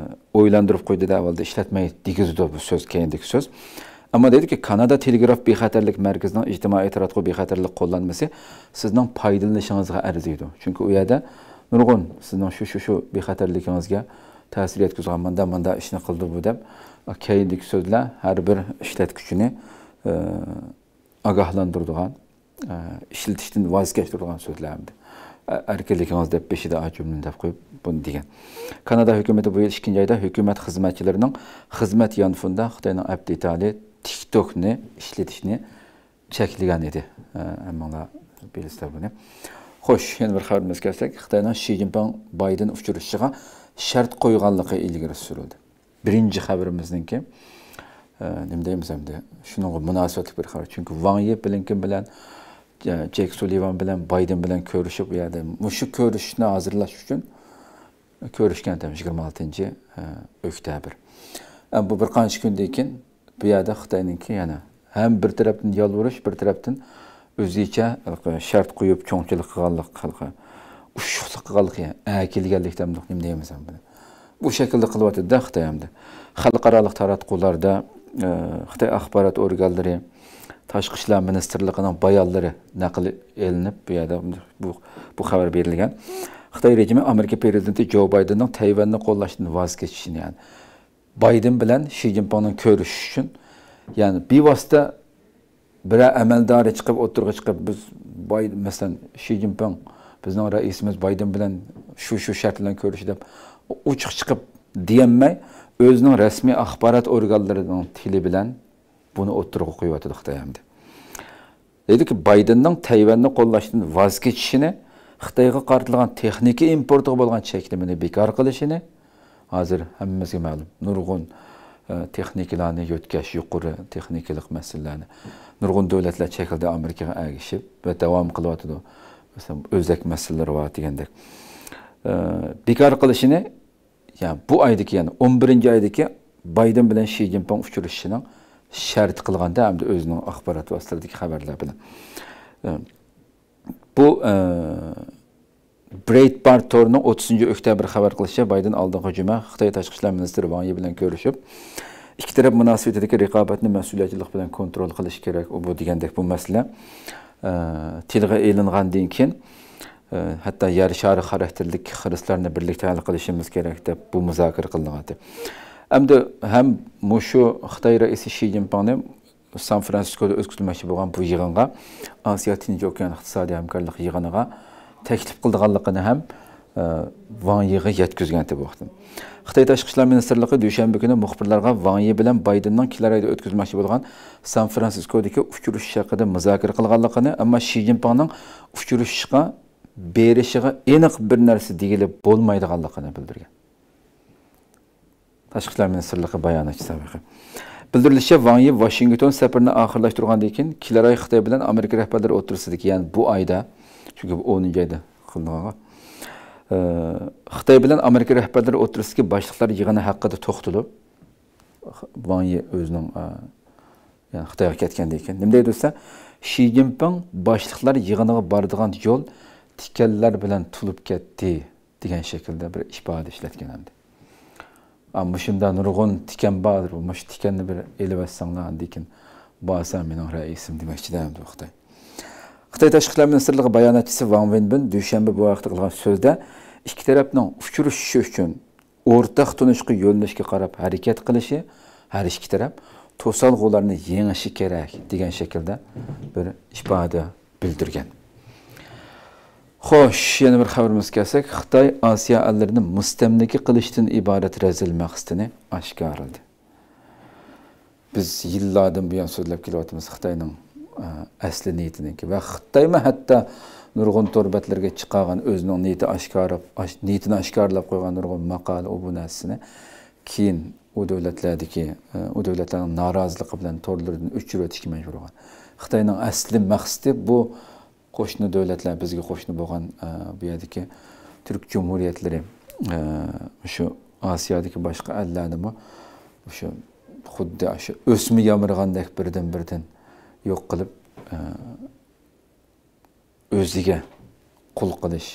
ئويلاندۇرۇپ قويدى-دە، ئەۋۋالدا ئىشلەتمەي دېگۈزىدۇ بۇ سۆز، كەينىدىكى سۆز. ئەمما دەيدۇكى، كانادا تېلېگراف بىخەتەرلىك مەركىزىنىڭ ئىجتىمائىي تاراتقۇ بىخەتەرلىك قوللانمىسى سىزنىڭ پايدىلىنىشىڭىزغا ئەرزىيدۇ. چۈنكى ئۇ يەردە نۇرغۇن سىزنىڭ شۇ، شۇ، شۇ بىخەتەرلىكىڭىزگە تەسىر يەتكۈزىدىغان مۇنداق، مۇنداق ئىشنى قىلدى بۇ دەپ، كەينىدىكى سۆزلەر ھەر بىر ئىشلەتكۈچىنى، ئە، ئاگاھلاندۇرىدىغان، ئە، ئىشلىتىشتىن ۋاز كەچتۈرىدىغان سۆزلەر ئەمدى. ئە، ئەركىنلىكىڭىز دەپ بېشىدا ئا جۈملىنى دەپ قويۇپ بۇنى دېگەن. كانادا ھۆكۈمىتى بۇ يىل ئىككىنچى ئايدا ھۆكۈمەت خىزمەتچىلىرىنىڭ خىزمەت يانفونىدا خىتاينىڭ ئەپ دېتالى تىك توكنى ئىشلىتىشنى چەكلىگەن ئىدى. ئە، ھەممىڭلار بىلىسىلەر بۇنى. خوش، يەنە بىر خەۋىرىمىزگە كەلسەك، خىتاينىڭ شى جىنپىڭ بايدېن ئۇچرىشىشىغا شەرت قويغانلىقى ئىلگىرى سۈرۈلدى. بىرىنچى خەۋىرىمىزنىڭكى، ئە، نېمە دەيمىز ئەمدى، شۇنىڭغا مۇناسىۋەتلىك بىر خەۋەر. چۈنكى ۋاڭ يى بلىنكېن بىلەن، ئە، جېك سۇلىۋان بىلەن بايدېن بىلەن كۆرۈشۈپ، ئۇ يەردە مۇشۇ كۆرۈشۈشنى ھازىرلاش ئۈچۈن كۆرۈشكەن تەم يىگىرمە ئالتىنچى ئۆكتەبىر. ئە، بۇ بىر قانچە كۈندىن كېيىن بۇ يەردە خىتاينىڭكى يەنە ھەم بىر تەرەپتىن يالۋۇرۇش، بىر تەرەپتىن ئۆزىچە ھېلىقى شەرت قويۇپ، چوڭچىلىق قىلغانلىق، ھېلىقى ئۇششۇقلۇق قىلغانلىقى، ئەكېلگەنلىك دەمدۇق، نېمە دەيمىز ھەم بۇنى. بۇ شەكىلدە قىلىۋاتىدۇ-دە خىتاي ئەمدى. خەلقئارالىق تاراتقۇلاردا، ئە، خىتاي ئاخبارات ئورگانلىرى، تاشقى ئىشلار مىنىستىرلىقىنىڭ بايانلىرى نەقىل ئېلىنىپ، بۇ يەردە بۇ، بۇ خەۋەر بېرىلگەن. خىتاي رېجىمى ئامېرىكا پىرېزىدېنتى جو بايدېننىڭ تەيۋەننى قوللاشتىن ۋاز كېچىشىنى، يەنى بايدېن بىلەن شى جىنپىڭنىڭ كۆرۈشۈشى ئۈچۈن، يەنى بىۋاسىتە بىرەر ئەمەلدارى چىقىپ، ئوتتۇرىغا چىقىپ، بىز باي-، مەسىلەن، شى جىنپىڭ بىزنىڭ رەئىسىمىز بايدېن بىلەن شۇ، شۇ شەرت بىلەن كۆرۈشتى دەپ ئوچۇق چىقىپ دېيەلمەي، ئۆزىنىڭ رەسمىي ئاخبارات ئورگانلىرىنىڭ تىلى بىلەن بۇنى ئوتتۇرىغا قويۇۋاتىدۇ خىتاي ئەمدى. دەيدۇكى، بايدېننىڭ تەيۋەننى قوللاشتىن ۋاز كېچىشىنى، خىتايغا قارىتىلغان تېخنىكا ئىمپورتىغا بولغان چەكلىمىنى بىكار قىلىشىنى، ھازىر ھەممىمىزگە مەلۇم، نۇرغۇن، ئە، تېخنىكىلارنى يۆتكەش، يۇقىرى تېخنىكىلىق مەسىلىلەرنى نۇرغۇن دۆلەتلەر چەكلىدى ئامېرىكىغا ئەگىشىپ ۋە داۋام قىلىۋاتىدۇ. مەسىلەن، ئۆزەك مەسىلىلىرى بار دېگەندەك. ئە، بىكار قىلىشىنى، يەنى بۇ ئايدىكى، يەنى ئون بىرىنچى ئايدىكى بايدېن بىلەن شى جىنپىڭ ئۇچرىشىشىنىڭ شەرتى قىلغاندا، ئەمدى ئۆزىنىڭ ئاخبارات ۋاسىتىلىرىدىكى خەۋەرلەر بىلەن. ئە، بۇ، ئە، برېيتبارت تورىنىڭ ئوتتۇزىنچى ئۆكتەبىر خەۋەر قىلىشىچە، بايدېن ئالدىنقى جۈمە خىتاي تاشقى ئىشلار مىنىستىرى ۋاڭ يى بىلەن كۆرۈشۈپ، ئىككى تەرەپ مۇناسىۋىتىدىكى رىقابەتنى مەسئۇلىيەتچانلىق بىلەن كونترول قىلىش كېرەك. ئۇ بۇ دېگەندەك بۇ مەسىلە، ئە، تىلغا ئېلىنغاندىن كېيىن، ئە، ھەتتا يەر شارى خاراكتېرلىك خىرىسلارنى بىرلىكتە ھەل قىلىشىمىز كېرەك دەپ بۇ مۇزاكىرە قىلىنغانىدى. ئەمدى ھەم مۇشۇ خىتاي رەئىسى شى جىنپىڭنى سان فرانسىسكودا ئۆتكۈزۈلمەكچى بولغان بۇ يىغىنغا، ئاسىيا تىنچ ئوكيان ئىقتىسادىي ھەمكارلىق يىغىنىغا تەكلىپ قىلىدىغانلىقىنى ھەم، ئە، ۋاڭ يىغا يەتكۈزگەنتى بۇ ۋاقىتتا. خىتاي تاشقى ئىشلار مىنىستىرلىقى دۈشەنبە كۈنى مۇخبىرلارغا ۋاڭ يى بىلەن بايدېننىڭ كېلەر ئايدا ئۆتكۈزمەكچى بولغان سان فرانسىسكودىكى ئۇچرىشىش ھەققىدە مۇزاكىرە قىلغانلىقىنى، ئەمما شى جىنپىڭنىڭ ئۇچرىشىشقا بېرىشىغا ئېنىق بىر نەرسە دېگىلى بولمايدىغانلىقىنى بىلدۈرگەن. تاشقى ئىشلار مىنىستىرلىقى باياناتچىسى. بىلدۈرۈلۈشىچە، ۋاڭ يى ۋاشىنگتون سەپىرىنى ئاخىرلاشتۇرغاندىن كېيىن، كېلەر ئاي خىتاي بىلەن ئامېرىكا رەھبەرلىرى ئوتتۇرىسىدىكى، يەنى بۇ ئايدا، چۈنكى بۇ ئونىنچى ئايدا قىلىنغان، ئى، خىتاي بىلەن ئامېرىكا رەھبەرلىرى ئوتتۇرىسىدىكى باشلىقلار يىغىنى ھەققىدە توختىلىپ، ۋاڭ يى ئۆزىنىڭ، ئى، يەنى خىتايغا كەتكەندىن كېيىن نېمە دەيدۇ دېسە، شى جىنپىڭ باشلىقلار يىغىنىغا بارىدىغان يول تىكەنلەر بىلەن تولۇپ كەتتى دېگەن شەكىلدە بىر ئىپادە ئىشلەتكەن ئەمدى. ئا، مۇشۇنداق نۇرغۇن تىكەن بار، مۇشۇ تىكەننى بىر ئېلىۋەتسەڭلار، ئاندىن كېيىن بارسا مېنىڭ رەئىسىم دېمەكچىدە ئەمدى خىتاي. خىتاي تاشقى ئىشلار مىنىستىرلىقى باياناتچىسى ۋاڭ ۋېنبىن دۈشەنبە بۇ ھەقتە قىلغان سۆزىدە، ئىككى تەرەپنىڭ ئۇچرىشىشى ئۈچۈن ئورتاق تونۇشقا يۆنىلىشكە قاراپ ھەرىكەت قىلىشى، ھەر ئىككى تەرەپ توسالغۇلارنى يېڭىشى كېرەك دېگەن شەكىلدە بىر ئىپادە بىلدۈرگەن. خوش، يەنە بىر خەۋىرىمىزگە كەلسەك، خىتاي ئاسىيا ئەللىرىنى مۇستەملىكە قىلىشتىن ئىبارەت رەزىل مەقسىتىنى ئاشكارىلىدى. بىز يىللاردىن بۇيان سۆزلەپ كېلىۋاتىمىز خىتاينىڭ، ئە، ئەسلى نىيىتىنىڭكى ۋە خىتايمۇ ھەتتا نۇرغۇن تور بەتلىرىگە چىقارغان ئۆزىنىڭ نىيىتى ئاشكارا-، ئاش-، نىيىتىنى ئاشكارىلاپ قويغان نۇرغۇن ماقالە، ئۇ بۇ نەرسىنى كېيىن ئۇ دۆلەتلەردىكى، ئۇ دۆلەتلەرنىڭ نارازىلىقى بىلەن تورلىرىدىن ئۆچۈرۈۋېتىشكە مەجبۇر بولغان. خىتاينىڭ ئەسلى مەقسىتى بۇ قوشنا دۆلەتلەر، بىزگە قوشنا بولغان، بۇ يەردىكى تۈرك جۇمھۇرىيەتلىرى، شۇ ئاسىيادىكى باشقا ئەللەرنىمۇ شۇ خۇددى شۇ ئۆسمە يامرىغاندەك بىردىن-بىردىن يوق قىلىپ، ئۆزىگە قۇل قىلىش،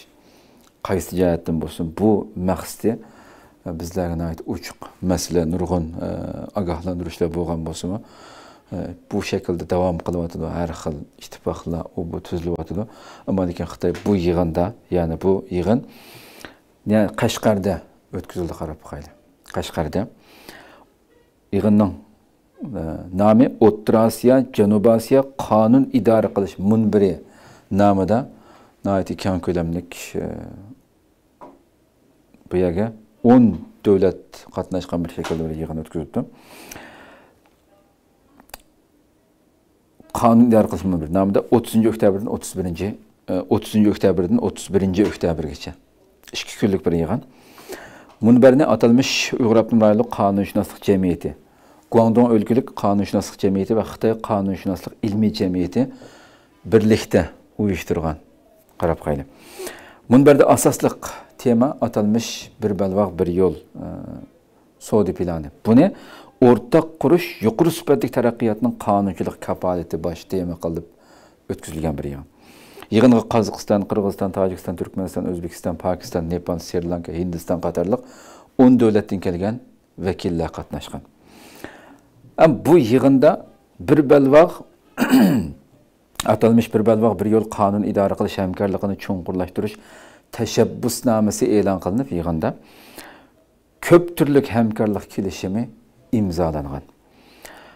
قايسى جەھەتتىن بولسۇن، بۇ مەقسىتى، ئە، بىزلەرگە ناھايىتى ئوچۇق. مەسىلەن، نۇرغۇن، ئە، ئاگاھلاندۇرۇشلار بولغان بولسىمۇ، ئە، بۇ شەكىلدە داۋام قىلىۋاتىدۇ. ھەر خىل ئىتتىپاقلار ئۇ بۇ تۈزۈلۈۋاتىدۇ. ئەمما لېكىن خىتاي بۇ يىغىندا، يەنى بۇ يىغىن، يەنى قەشقەردە ئۆتكۈزۈلدى، قاراپ باقايلى. قەشقەردە يىغىننىڭ، ئە، نامى ئوتتۇرا ئاسىيا، جەنۇبىي ئاسىيا قانۇن ئىدارە قىلىش مۇنبىرى نامىدا ناھايىتى كەڭ كۆلەملىك، ئە، بۇ يەرگە ئون دۆلەت قاتناشقان بىر شەكىلدە بىر يىغىن ئۆتكۈزۈپتۇ. قانۇن ئىدارە قىلىش مۇنبىرى نامىدا ئوتتۇزىنچى ئۆكتەبىردىن ئوتتۇز بىرىنچى، ئوتتۇزىنچى ئۆكتەبىردىن ئوتتۇز بىرىنچى ئۆكتەبىرگىچە ئىككى كۈنلۈك بىر يىغىن. مۇنبەرنى ئاتالمىش ئۇيغۇر ئاپتونوم رايونلۇق قانۇنشۇناسلىق جەمئىيىتى، گۇاڭدۇڭ ئۆلكىلىك قانۇنشۇناسلىق جەمئىيىتى ۋە خىتاي قانۇنشۇناسلىق ئىلمىي جەمئىيىتى بىرلىكتە ئۇيۇشتۇرغان. قاراپ باقايلى. مۇنبەردە ئاساسلىق تېما ئاتالمىش بىر بەلباغ بىر يول، ئە، سودا پىلانى. بۇنى ئورتاق قۇرۇش يۇقىرى سۈپەتلىك تەرەققىياتنىڭ قانۇنچىلىق كاپالىتى باش تېما قىلىپ ئۆتكۈزۈلگەن بىر يىغىن. يىغىنغا قازاقىستان، قىرغىزىستان، تاجىكىستان، تۈركمەنىستان، ئۆزبېكىستان، پاكىستان، نېپال، سرى لانكا، ھىندىستان قاتارلىق ئون دۆلەتتىن كەلگەن ۋەكىللەر قاتناشقان. ئەم، بۇ يىغىندا بىر بەلباغ، ئاتالمىش بىر بەلباغ بىر يول قانۇن ئىدارە قىلىش ھەمكارلىقىنى چوڭقۇرلاشتۇرۇش تەشەببۇسنامىسى ئېلان قىلىنىپ، يىغىندا كۆپ تۈرلۈك ھەمكارلىق كېلىشىمى ئىمزالانغان.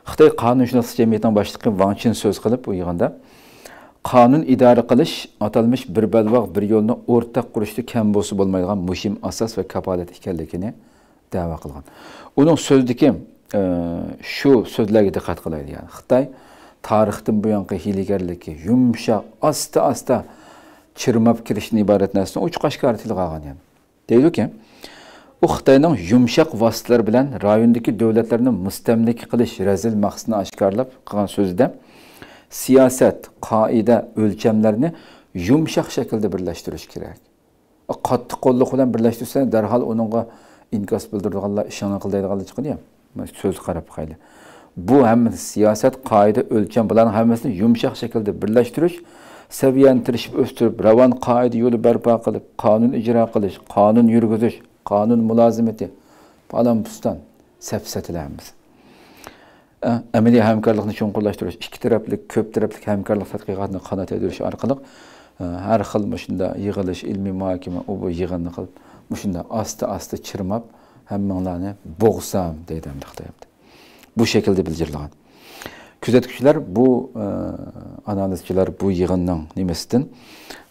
خىتاي قانۇنشۇناسلىق جەمئىيىتىنىڭ باشلىقى ۋاڭ چىن سۆز قىلىپ، ئۇ يىغىندا قانۇن ئىدارە قىلىش ئاتالمىش بىر بەلباغ بىر يولنى ئورتاق قۇرۇشتا كەم بولسا بولمايدىغان مۇھىم ئاساس ۋە كاپالەت ئىكەنلىكىنى دەۋا قىلغان. ئۇنىڭ سۆزىدىكى، ئە، شۇ سۆزلەرگە دىققەت قىلايلى. يەنى خىتاي تارىختىن بۇيانقى ھىيلىگەرلىكى يۇمشاق، ئاستا-ئاستا چىرماپ كىرىشتىن ئىبارەت نەرسىنى ئوچۇق-ئاشكارا تىلغا ئالغان يەنى. دەيدۇكى، ئۇ خىتاينىڭ يۇمشاق ۋاسىتىلەر بىلەن رايوندىكى دۆلەتلەرنى مۇستەملىكە قىلىش رەزىل مەقسىتىنى ئاشكارىلاپ قىلغان سۆزىدە، سىياسەت، قائىدە، ئۆلچەملەرنى يۇمشاق شەكىلدە بىرلەشتۈرۈش كېرەك. قاتتىق قوللۇق بىلەن بىرلەشتۈرسەڭ، دەرھال ئۇنىڭغا ئىنكاس بىلدۈرىدىغانلار، ئىشىڭنى قىل دەيدىغانلار چىقىدۇ يا. مانا سۆزگە قاراپ باقايلى. بۇ ھەممىسى سىياسەت، قائىدە، ئۆلچەم، بۇلارنىڭ ھەممىسىنى يۇمشاق شەكىلدە بىرلەشتۈرۈش، سەۋىيەنى تىرىشىپ ئۆستۈرۈپ، راۋان قائىدە يولى بەرپا قىلىپ، قانۇن ئىجرا قىلىش، قانۇن يۈرگۈزۈش، قانۇن مۇلازىمىتى، پالان-پۇستان، سەپسەتىلەر ھەممىسى. ئە، ئەمەلىي ھەمكارلىقنى چوڭقۇرلاشتۇرۇش، ئىككى تەرەپلىك، كۆپ تەرەپلىك ھەمكارلىق تەتقىقاتىنى قانات يايدۇرۇش ئارقىلىق، ئە، ھەر خىل مۇشۇنداق يىغىلىش، ئىلمىي مۇھاكىمە، ئۇ بۇ يىغىننى قىلىپ، مۇشۇنداق ئاستا-ئاستا چىرماپ، ھەممىڭلارنى بوغسام دەيدۇ ئەمدى خىتاي ئەمدى. بۇ شەكىلدە بىلجىرلىغان. كۆزەتكۈچىلەر بۇ، ئە، ئانالىزچىلار بۇ يىغىننىڭ نېمىسىدىن،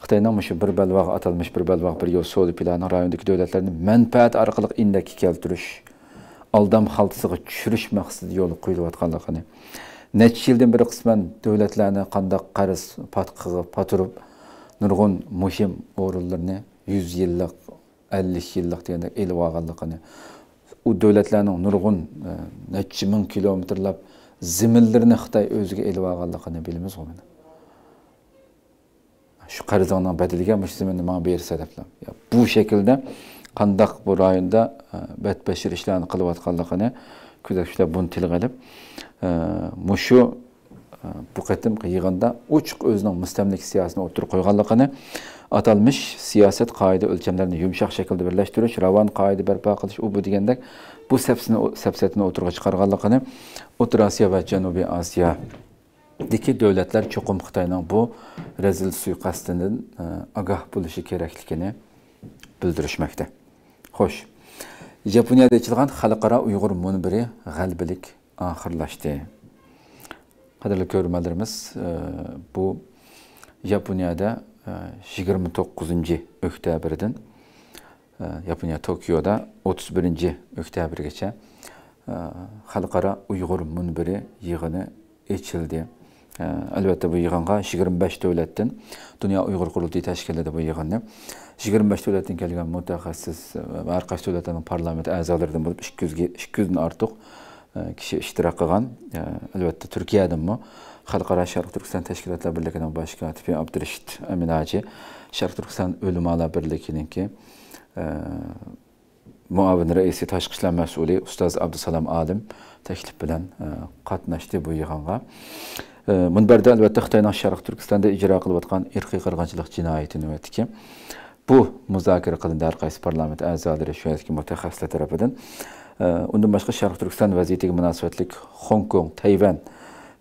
خىتاينىڭ مۇشۇ بىر بەلباغ، ئاتالمىش بىر بەلباغ بىر يول سودا پىلانىنىڭ رايوندىكى دۆلەتلەرنى مەنپەئەت ئارقىلىق ئىندەككە كەلتۈرۈش، ئالدام خالتىسىغا چۈشۈرۈش مەقسىتىدە يولغا قويۇلۇۋاتقانلىقىنى، نەچچە يىلدىن بېرى قىسمەن دۆلەتلەرنى قانداق قەرز پاتقىقىغا پاتۇرۇپ، نۇرغۇن مۇھىم ئورۇنلىرىنى يۈز يىللىق، ئەللىك يىللىق دېگەندەك ئېلىۋالغانلىقىنى، ئۇ دۆلەتلەرنىڭ نۇرغۇن، ئە، نەچچە مىڭ كىلومېتىرلاپ زېمىنلىرىنى خىتاي ئۆزىگە ئېلىۋالغانلىقىنى بىلىمىزغۇ مانا. شۇ قەرزىڭنىڭ بەدىلىگە مۇشۇ زېمىننى ماڭا بېرىسەن دەپلا. يا، بۇ شەكىلدە قانداق بۇ رايوندا، ئە، بەتبەشىر ئىشلارنى قىلىۋاتقانلىقىنى كۆزەتكۈچىلەر بۇنى تىلغا ئېلىپ، ئە، مۇشۇ، ئە، بۇ قېتىمقى يىغىندا ئوچۇق ئۆزىنىڭ مۇستەملىكە سىياسىتىنى ئوتتۇرىغا قويغانلىقىنى، ئاتالمىش سىياسەت قائىدە ئۆلچەملەرنى يۇمشاق شەكىلدە بىرلەشتۈرۈش، راۋان قائىدە بەرپا قىلىش، ئۇ بۇ دېگەندەك بۇ سەپسىنى، سەپسەتىنى ئوتتۇرىغا چىقارغانلىقىنى، ئوتتۇرا ئاسىيا ۋە جەنۇبىي ئاسىيا دىكى دۆلەتلەر چوقۇم خىتاينىڭ بۇ رەزىل سۇيىقەستىدىن، ئە، ئاگاھ بولۇشى كېرەكلىكىنى بىلدۈرۈشمەكتە. خوش، ياپونىيەدە ئېچىلغان خەلقئارا ئۇيغۇر مۇنبىرى غەلىبىلىك ئاخىرلاشتى. قەدىرلىك كۆرۈرمەنلىرىمىز، ئە، بۇ ياپونىيەدە، ئە، يىگىرمە توققۇزىنچى ئۆكتەبىردىن، ئە، ياپونىيە توكيودا ئوتتۇز بىرىنچى ئۆكتەبىرگىچە، ئە، خەلقئارا ئۇيغۇر مۇنبىرى يىغىنى ئېچىلدى. ئە، ئەلۋەتتە، بۇ يىغىنغا يىگىرمە بەش دۆلەتتىن، دۇنيا ئۇيغۇر قۇرۇلتىيى تەشكىللىدى بۇ يىغىننى. يىگىرمە بەش دۆلەتتىن كەلگەن مۇتەخەسسىس، ئە، ھەر قايسى دۆلەتلەرنىڭ پارلامېنت ئەزالىرىدىن بولۇپ، ئىككى يۈزگە، ئىككى يۈزدىن ئارتۇق، ئە، كىشى ئىشتىراك قىلغان. ئە، ئەلۋەتتە، تۈركىيەدىنمۇ خەلقئارا شەرقىي تۈركىستان تەشكىلاتلار بىرلىكىنىڭ باش كاتىپى ئابدۇرېشىت ئەمىن ھاجى، شەرقىي تۈركىستان ئۆلىمالار بىرلىكىنىڭكى، ئە، مۇئاۋىن رەئىسى، تاشقى ئىشلار مەسئۇلى ئۇستاز ئابدۇسالام ئالىم تەكلىپ بىلەن، ئە، قاتناشتى بۇ يىغىنغا. ئە، مۇنبەردە، ئەلۋەتتە، خىتاينىڭ شەرقىي تۈركىستاندا ئىجرا قىلىۋاتقان ئىرقىي قىرغىنچىلىق جىنايىتى نۆۋەتتىكى بۇ مۇزاكىرە قىلىندى ھەر قايسى پارلامېنت ئەزالىرى، شۇ يەردىكى مۇتەخەسسىسلەر تەرىپىدىن. ئە، ئۇندىن باشقا، شەرقىي تۈركىستان ۋەزىيىتىگە مۇناسىۋەتلىك خوڭكوڭ، تەيۋەن،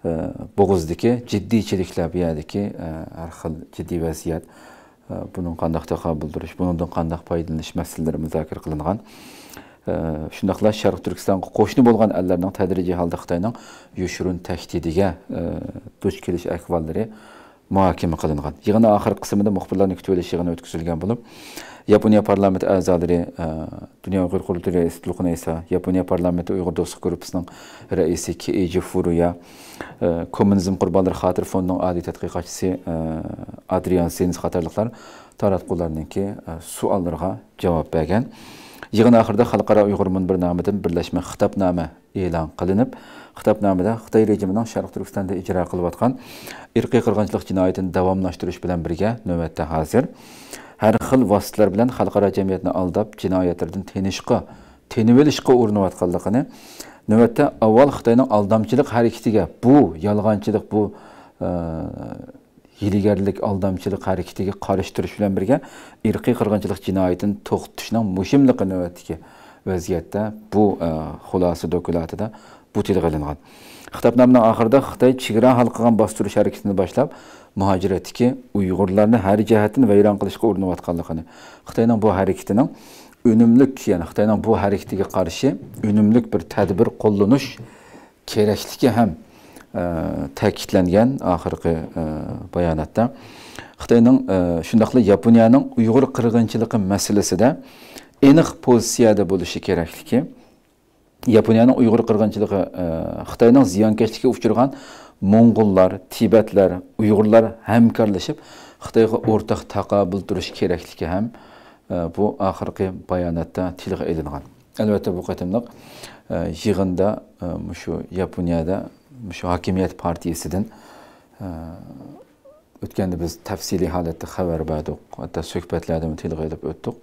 ئە، بوغۇزىدىكى جىددىيچىلىكلەر، بۇ يەردىكى، ئە، ھەر خىل جىددىي ۋەزىيەت، ئە، بۇنىڭ قانداق تاقابىل تۇرۇش، بۇنىڭدىن قانداق پايدىلىنىش مەسىلىلىرى مۇزاكىرە قىلىنغان. ئە، شۇنداقلا شەرقىي تۈركىستانغا قوشنا بولغان ئەللەرنىڭ تەدرىجىي ھالدا خىتاينىڭ يوشۇرۇن تەھدىتىگە، ئە، دۇچ كېلىش ئەھۋاللىرى مۇھاكىمە قىلىنغان. يىغىن ئاخىرقى قىسمىدا مۇخبىرلارنى كۈتۈۋېلىش يىغىنى ئۆتكۈزۈلگەن بولۇپ، ياپونىيە پارلامېنت ئەزالىرى، ئە، دۇنيا ئۇيغۇر قۇرۇلتىيى رەئىسى تۇلقۇن ئەيسا، ياپونىيە پارلامېنتى ئۇيغۇر دوستلۇق گۇرۇپپىسىنىڭ رەئىسى كېئىجى فۇرۇيا، ئە، كوممۇنىزم قۇربانلىرى خاتىرە فوندىنىڭ ئالىي تەتقىقاتچىسى، ئە، ئادرىيان سىنز قاتارلىقلار تاراتقۇلارنىڭكى، ئە، سوئاللىرىغا جاۋاب بەرگەن. يىغىن ئاخىرىدا خەلقئارا ئۇيغۇر مۇنبىرى نامىدىن بىرلەشمە خىتابنامە ئېلان قىلىنىپ، خىتابنامىدە خىتاي رېجىمىنىڭ شەرقىي تۈركىستاندا ئىجرا قىلىۋاتقان ئىرقىي قىرغىنچىلىق جىنايىتىنى داۋاملاشتۇرۇش بىلەن بىرگە، نۆۋەتتە ھازىر ھەر خىل ۋاسىتىلەر بىلەن خەلقئارا جەمئىيەتنى ئالداپ، جىنايەتلىرىدىن تېنىشقا، تېنىۋېلىشقا ئۇرۇنۇۋاتقانلىقىنى، نۆۋەتتە ئاۋۋال خىتاينىڭ ئالدامچىلىق ھەرىكىتىگە، بۇ يالغانچىلىق، بۇ، ئە، ھىيلىگەرلىك، ئالدامچىلىق ھەرىكىتىگە قارشى تۇرۇش بىلەن بىرگە، ئىرقىي قىرغىنچىلىق جىنايىتىنى توختىتىشنىڭ مۇھىملىقى نۆۋەتتىكى ۋەزىيەتتە بۇ، ئە، خۇلاسە دوكلاتىدا بۇ تىلغا ئېلىنغان. خىتابنامىنىڭ ئاخىرىدا خىتاي چېگرا ھالقىغان باستۇرۇش ھەرىكىتىنى باشلاپ، مۇھاجىرەتتىكى ئۇيغۇرلارنى ھەر جەھەتتىن ۋەيران قىلىشقا ئۇرۇنۇۋاتقانلىقىنى، خىتاينىڭ بۇ ھەرىكىتىنىڭ ئۈنۈملۈك، يەنى خىتاينىڭ بۇ ھەرىكىتىگە قارشى ئۈنۈملۈك بىر تەدبىر قوللىنىش كېرەكلىكى ھەم، ئە، تەكىتلەنگەن ئاخىرقى، ئە، باياناتتا. خىتاينىڭ، ئە، شۇنداقلا ياپونىيەنىڭ ئۇيغۇر قىرغىنچىلىقى مەسىلىسىدە ئېنىق پوزىتسىيەدە بولۇشى كېرەكلىكى، ياپونىيەنىڭ ئۇيغۇر قىرغىنچىلىقى، ئە، خىتاينىڭ زىيانكەشلىكىگە ئۇچرىغان موڭغۇللار، تىبەتلەر، ئۇيغۇرلار ھەمكارلىشىپ خىتايغا ئورتاق تاقابىل تۇرۇش كېرەكلىكى ھەم، ئە، بۇ ئاخىرقى باياناتتا تىلغا ئېلىنغان. ئەلۋەتتە، بۇ قېتىملىق، ئە، يىغىندا، ئە، مۇشۇ ياپونىيەدە مۇشۇ ھاكىمىيەت پارتىيىسىدىن، ئە، ئۆتكەندە بىز تەپسىلىي ھالەتتە خەۋەر بەردۇق، ھەتتا سۆھبەتلەردىمۇ تىلغا ئېلىپ ئۆتتۇق.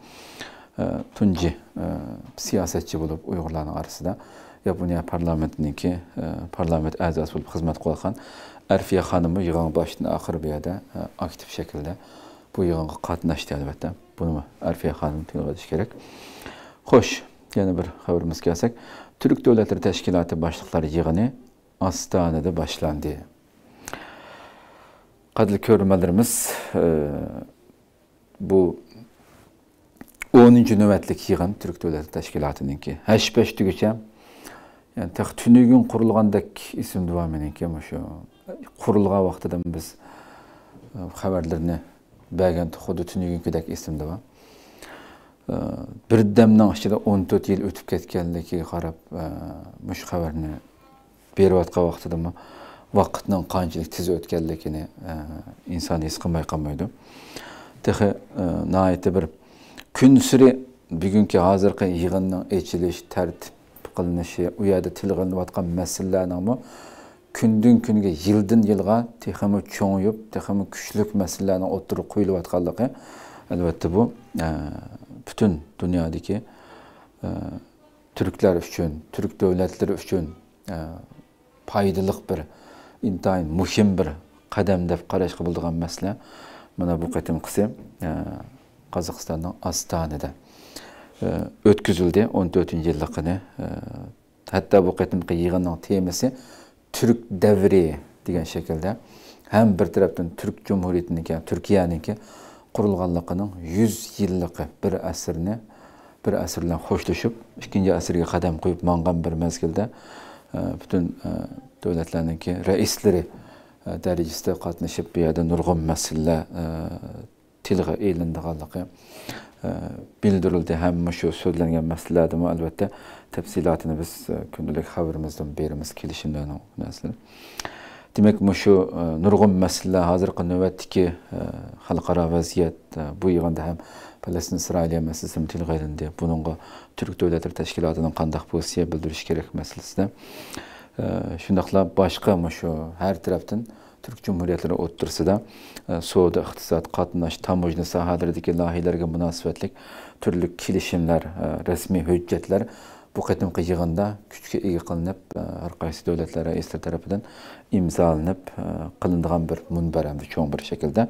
ئە، تۇنجى، ئە، سىياسەتچى بولۇپ ئۇيغۇرلارنىڭ ئارىسىدا ياپونىيە پارلامېنتىنىڭكى، ئە، پارلامېنت ئەزاسى بولۇپ خىزمەت قىلىۋاتقان ئەرفىيە خانىممۇ يىغىنغا باشتىن ئاخىر بۇ يەردە، ئە، ئاكتىپ شەكىلدە بۇ يىغىنغا قاتناشتى، ئەلۋەتتە. بۇنىمۇ ئەرفىيە خانىم تىلغا ئېلىش كېرەك. خوش، يەنە بىر خەۋىرىمىزگە كەلسەك، تۈرك دۆلەتلىرى تەشكىلاتى باشلىقلار يىغىنى ئاستانىدا باشلاندى. قەدىرلىك كۆرۈرمەنلىرىمىز، ئە، بۇ ئونىنچى نۆۋەتلىك يىغىن تۈرك دۆلەت تەشكىلاتىنىڭكى. ھەش-پەش دېگۈچە، يەنى تېخى تۈنۈگۈن قۇرۇلغاندەك ئېسىمدە بار مېنىڭكى مۇشۇ. قۇرۇلغان ۋاقتىدىن بىز، ئە، خەۋەرلىرىنى بەرگەن خۇددى تۈنۈگۈنكىدەك ئېسىمدە بار. ئە، بىردەمنىڭ ئىچىدە ئون تۆت يىل ئۆتۈپ كەتكەنلىكىگە قاراپ، ئە، مۇشۇ خەۋەرنى بېرىۋاتقان ۋاقتىدىمۇ ۋاقىتنىڭ قانچىلىك تېز ئۆتكەنلىكىنى، ئە، ئىنسان ھېس قىلماي قالمايدۇ. تېخى، ئە، ناھايىتى بىر كۈنسېرى بۈگۈنكى ھازىرقى يىغىننىڭ ئېچىلىش، تەرتىپ قىلىنىشى، ئۇ يەردە تىلغا ئېلىنىۋاتقان مەسىلىلەرنىڭمۇ كۈندىن كۈنگە، يىلدىن يىلغا تېخىمۇ چوڭىيىپ، تېخىمۇ كۈچلۈك مەسىلىلەرنىڭ ئوتتۇرىغا قويۇلۇۋاتقانلىقى، ئەلۋەتتە، بۇ، ئە، پۈتۈن دۇنيادىكى، ئە، تۈركلەر ئۈچۈن، تۈرك دۆلەتلىرى ئۈچۈن، ئە، پايدىلىق بىر، ئىنتايىن مۇھىم بىر قەدەم دەپ قاراشقا بولىدىغان مەسىلە. مانا بۇ قېتىمقىسى، ئە، قازاقىستاننىڭ ئاستانىدا، ئە، ئۆتكۈزۈلدى. ئون تۆتىنچى يىللىقىنى، ئە، ھەتتا بۇ قېتىمقى يىغىننىڭ تېمىسى تۈرك دەۋرى دېگەن شەكىلدە ھەم بىر تەرەپتىن تۈرك جۇمھۇرىيىتىنىڭكى، تۈركىيەنىڭكى قۇرۇلغانلىقىنىڭ يۈز يىللىقى، بىر ئەسىرنى، بىر ئەسىر بىلەن خوشلىشىپ، ئىككىنچى ئەسىرگە قەدەم قويۇپ ماڭغان بىر مەزگىلدە، ئە، پۈتۈن، ئە، دۆلەتلەرنىڭكى رەئىسلىرى، ئە، دەرىجىسىدە قاتنىشىپ، بۇ يەردە نۇرغۇن مەسىلىلەر، ئە، تىلغا ئېلىنىدىغانلىقى، ئە، بىلدۈرۈلدى. ھەم مۇشۇ سۆزلەنگەن مەسىلىلەردىمۇ، ئەلۋەتتە، تەپسىلاتىنى بىز، ئە، كۈندىلىك خەۋىرىمىزدىمۇ بېرىمىز، كېلىشىملەرنىڭ نەرسىلىرى. دېمەك، مۇشۇ، ئە، نۇرغۇن مەسىلىلەر، ھازىرقى نۆۋەتتىكى، ئە، خەلقئارا ۋەزىيەت، ئە، بۇ يىغىندا ھەم پەلەستىن ئىسرائىلىيە مەسىلىسىمۇ تىلغا ئېلىندى. بۇنىڭغا تۈرك دۆلەتلىرى تەشكىلاتىنىڭ قانداق پوزىتسىيە بىلدۈرۈشى كېرەك مەسىلىسىدە، ئە، شۇنداقلا باشقا مۇشۇ ھەر تەرەپتىن تۈرك جۇمھۇرىيەتلىرى ئوتتۇرىسىدا، ئە، سودا، ئىقتىساد، قاتناش، تاموژنا ساھەلىرىدىكى لايىھەلەرگە مۇناسىۋەتلىك تۈرلۈك كېلىشىملەر، ئە، رەسمىي ھۆججەتلەر بۇ قېتىمقى يىغىندا كۈچكە ئىگە قىلىنىپ، ئە، ھەر قايسى دۆلەتلەر رەئىسلىرى تەرىپىدىن ئىمزالىنىپ، ئە، قىلىنىدىغان بىر مۇنبەر ھەمدە چوڭ بىر شەكىلدە.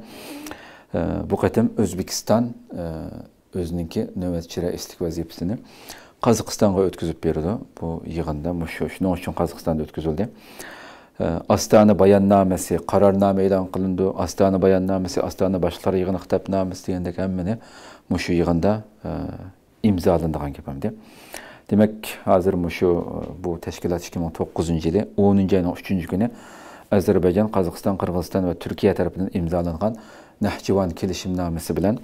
ئە، بۇ قېتىم ئۆزبېكىستان، ئە، ئۆزىنىڭكى نۆۋەتچى رەئىسلىك ۋەزىپىسىنى قازاقىستانغا ئۆتكۈزۈپ بېرىدۇ. بۇ يىغىندا مۇشۇ، شۇنىڭ ئۈچۈن قازاقىستاندا ئۆتكۈزۈلدى. ئاستانا باياننامىسى، قارارنامە ئېلان قىلىنىدۇ. ئاستانا باياننامىسى، ئاستانا باشلىقلار يىغىنى خىتابنامىسى دېگەندەك ھەممىنى مۇشۇ يىغىندا ئىمزالىنىدىغان گەپ ئەمدى. دېمەك، ھازىر مۇشۇ، بۇ تەشكىلات ئىككى مىڭ توققۇزىنچى يىلى ئونىنچى ئاينىڭ ئۈچىنچى كۈنى ئازەربايجان، قازاقىستان، قىرغىزىستان ۋە تۈركىيە تەرىپىدىن ئىمزالانغان نەھجىۋان كېلىشىمنامىسى بىلەن،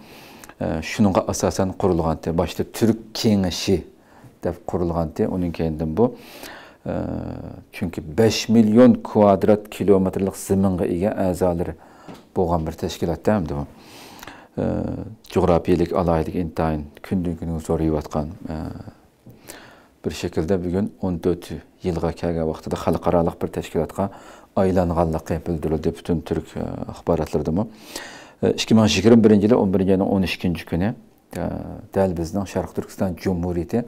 ئە، شۇنىڭغا ئاساسەن قۇرۇلغانتى. باشتا تۈرك كېڭىشى دەپ قۇرۇلغانتى. ئۇنىڭ كەينىدىن بۇ، ئە، چۈنكى بەش مىليون كۋادرات كىلومېتىرلىق زېمىنغا ئىگە ئەزالىرى بولغان بىر تەشكىلاتتا ئەمدى بۇ، ئە، جۇغراپىيەلىك ئالاھىدىلىكى ئىنتايىن كۈندىن كۈنگە زورىيىۋاتقان، ئە، بىر شەكىلدە بۈگۈن ئون تۆت يىلغا كەلگەن ۋاقتىدا خەلقئارالىق بىر تەشكىلاتقا ئايلانغانلىقى بىلدۈرۈلدى پۈتۈن تۈرك، ئە، ئاخباراتلىرىدىمۇ. ئە، ئىككى مىڭ يىگىرمە بىرىنچى يىلى ئون بىرىنچى ئاينىڭ ئون ئىككىنچى كۈنى، ئە، دەل بىزنىڭ شەرقىي تۈركىستان جۇمھۇرىيىتى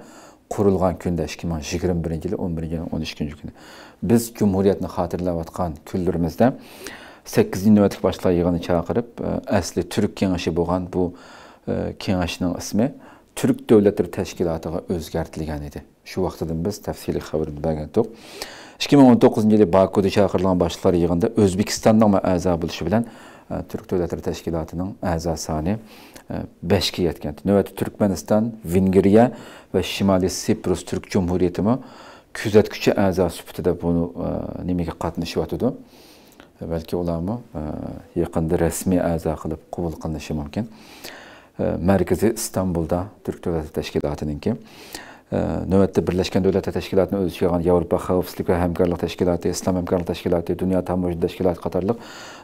قۇرۇلغان كۈندە، ئىككى مىڭ يىگىرمە بىرىنچى يىلى ئون بىرىنچى ئاينىڭ ئون ئىككىنچى كۈنى بىز جۇمھۇرىيەتنى خاتىرىلەۋاتقان كۈنلىرىمىزدە سەككىزىنچى نۆۋەتلىك باشلىقلار يىغىنى چاقىرىپ، ئە، ئەسلى تۈرك كېڭىشى بولغان بۇ، ئە، كېڭەشنىڭ ئىسمى تۈرك دۆلەتلىرى تەشكىلاتىغا ئۆزگەرتىلگەن ئىدى. شۇ ۋاقتىدىن بىز تەپسىلىي خەۋىرىنى بەرگەنتۇق. ئىككى مىڭ ئون توققۇزىنچى يىلى باكۇدا چاقىرىلغان باشلىقلار يىغىنىدا ئۆزبېكىستاننىڭمۇ ئەزا بولۇشى بىلەن، ئە، تۈرك دۆلەتلىرى تەشكىلاتىنىڭ ئەزا سانى، ئە، بەشكە يەتكەن. نۆۋەتتە تۈركمەنىستان، ۋېنگرىيە ۋە شىمالىي سىپرۇس تۈرك جۇمھۇرىيىتىمۇ كۆزەتكۈچى ئەزا سۈپىتىدە بۇ، ئە، نېمىگە قاتنىشىۋاتىدۇ. بەلكى ئۇلارمۇ، ئە، يېقىندا رەسمىي ئەزا قىلىپ قوبۇل قىلىنىشى مۇمكىن. ئە، مەركىزى ئىستانبۇلدا تۈرك دۆلەت تەشكىلاتىنىڭكى. ئە، نۆۋەتتە بىرلەشكەن دۆلەتلەر تەشكىلاتىنى ئۆز ئىچىگە ئالغان ياۋروپا خەۋپسىزلىك ۋە ھەمكارلىق تەشكىلاتى، ئىسلام ھەمكارلىق تەشكىلاتى، دۇنيا تاموژنا تەشكىلاتى قاتارلىق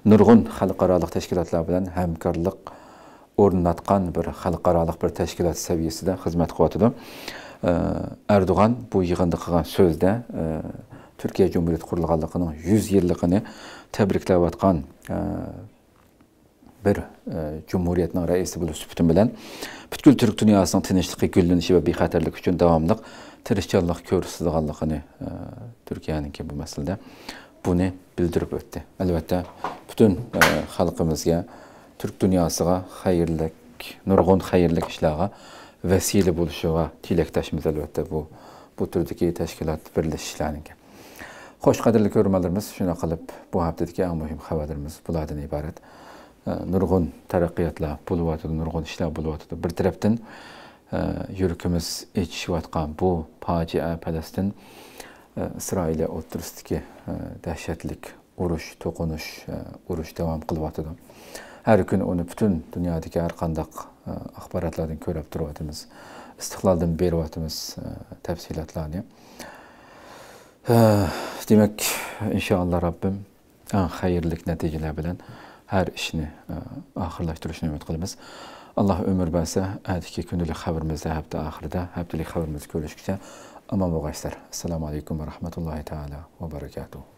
نۇرغۇن خەلقئارالىق تەشكىلاتلار بىلەن ھەمكارلىق ئورناتقان بىر خەلقئارالىق بىر تەشكىلات سەۋىيەسىدە خىزمەت قىلىۋاتىدۇ. ئە، ئەردوغان بۇ يىغىندا قىلغان سۆزدە، ئە، تۈركىيە جۇمھۇرىيىتى قۇرۇلغانلىقىنىڭ يۈز يىللىقىنى تەبرىكلەۋاتقان، ئە، بىر، ئە، جۇمھۇرىيەتنىڭ رەئىسى بولۇش سۈپىتىم بىلەن پۈتكۈل تۈرك دۇنياسىنىڭ تىنچلىقى، گۈللىنىشى ۋە بىخەتەرلىكى ئۈچۈن داۋاملىق تىرىشچانلىق كۆرسىتىدىغانلىقىنى، ئە، تۈركىيەنىڭكى بۇ مەسىلىدە بۇنى بىلدۈرۈپ ئۆتتى. ئەلۋەتتە، پۈتۈن، ئە، خەلقىمىزگە، تۈرك دۇنياسىغا خەيرلىك، نۇرغۇن خەيرلىك ئىشلارغا ۋەسىلە بولۇشىغا تىلەكداشمىز، ئەلۋەتتە، بۇ، بۇ تۈردىكى تەشكىلات بىرلىشىشلەرنىڭكى. خوش، قەدىرلىك كۆرۈرمەنلىرىمىز، شۇنداق قىلىپ بۇ ھەپتىدىكى ئەڭ مۇھىم خەۋەرلىرىمىز بۇلاردىن ئىبارەت. ئە، نۇرغۇن تەرەققىياتلار بولۇۋاتىدۇ، نۇرغۇن ئىشلار بولۇۋاتىدۇ. بىر تەرەپتىن، ئە، يۈرىكىمىز ئېچىشىۋاتقان بۇ پاجىئە پەلەستىن، ئە، ئىسرائىلىيە ئوتتۇرىسىدىكى، ئە، دەھشەتلىك ئۇرۇش، توقۇنۇش، ئە، ئۇرۇش داۋام قىلىۋاتىدۇ. ھەر كۈنى ئۇنى پۈتۈن دۇنيادىكى ھەر قانداق، ئە، ئاخباراتلاردىن كۆرۈپ تۇرۇۋاتىمىز. ئىستىقلالدىن بېرىۋاتىمىز، ئە، تەپسىلاتلارنى. ئە، دېمەك، ئىنشائاللا، رەببىم ئەڭ خەيرلىك نەتىجىلەر بىلەن ھەر ئىشنى، ئە، ئاخىرلاشتۇرۇشنى ئۈمىد قىلىمىز. ئاللا ئۆمۈر بەرسە، ئەتىكى كۈندىلىك خەۋىرىمىزدە، ھەپتە ئاخىرىدا، ھەپتىلىك خەۋىرىمىزدە كۆرۈشكىچە ئامان بولغايسىلەر. ئەسسالامۇ ئەلەيكۇم ۋە رەھمەتۇللاھى تائالا ۋە بەرىكاتۇھۇ.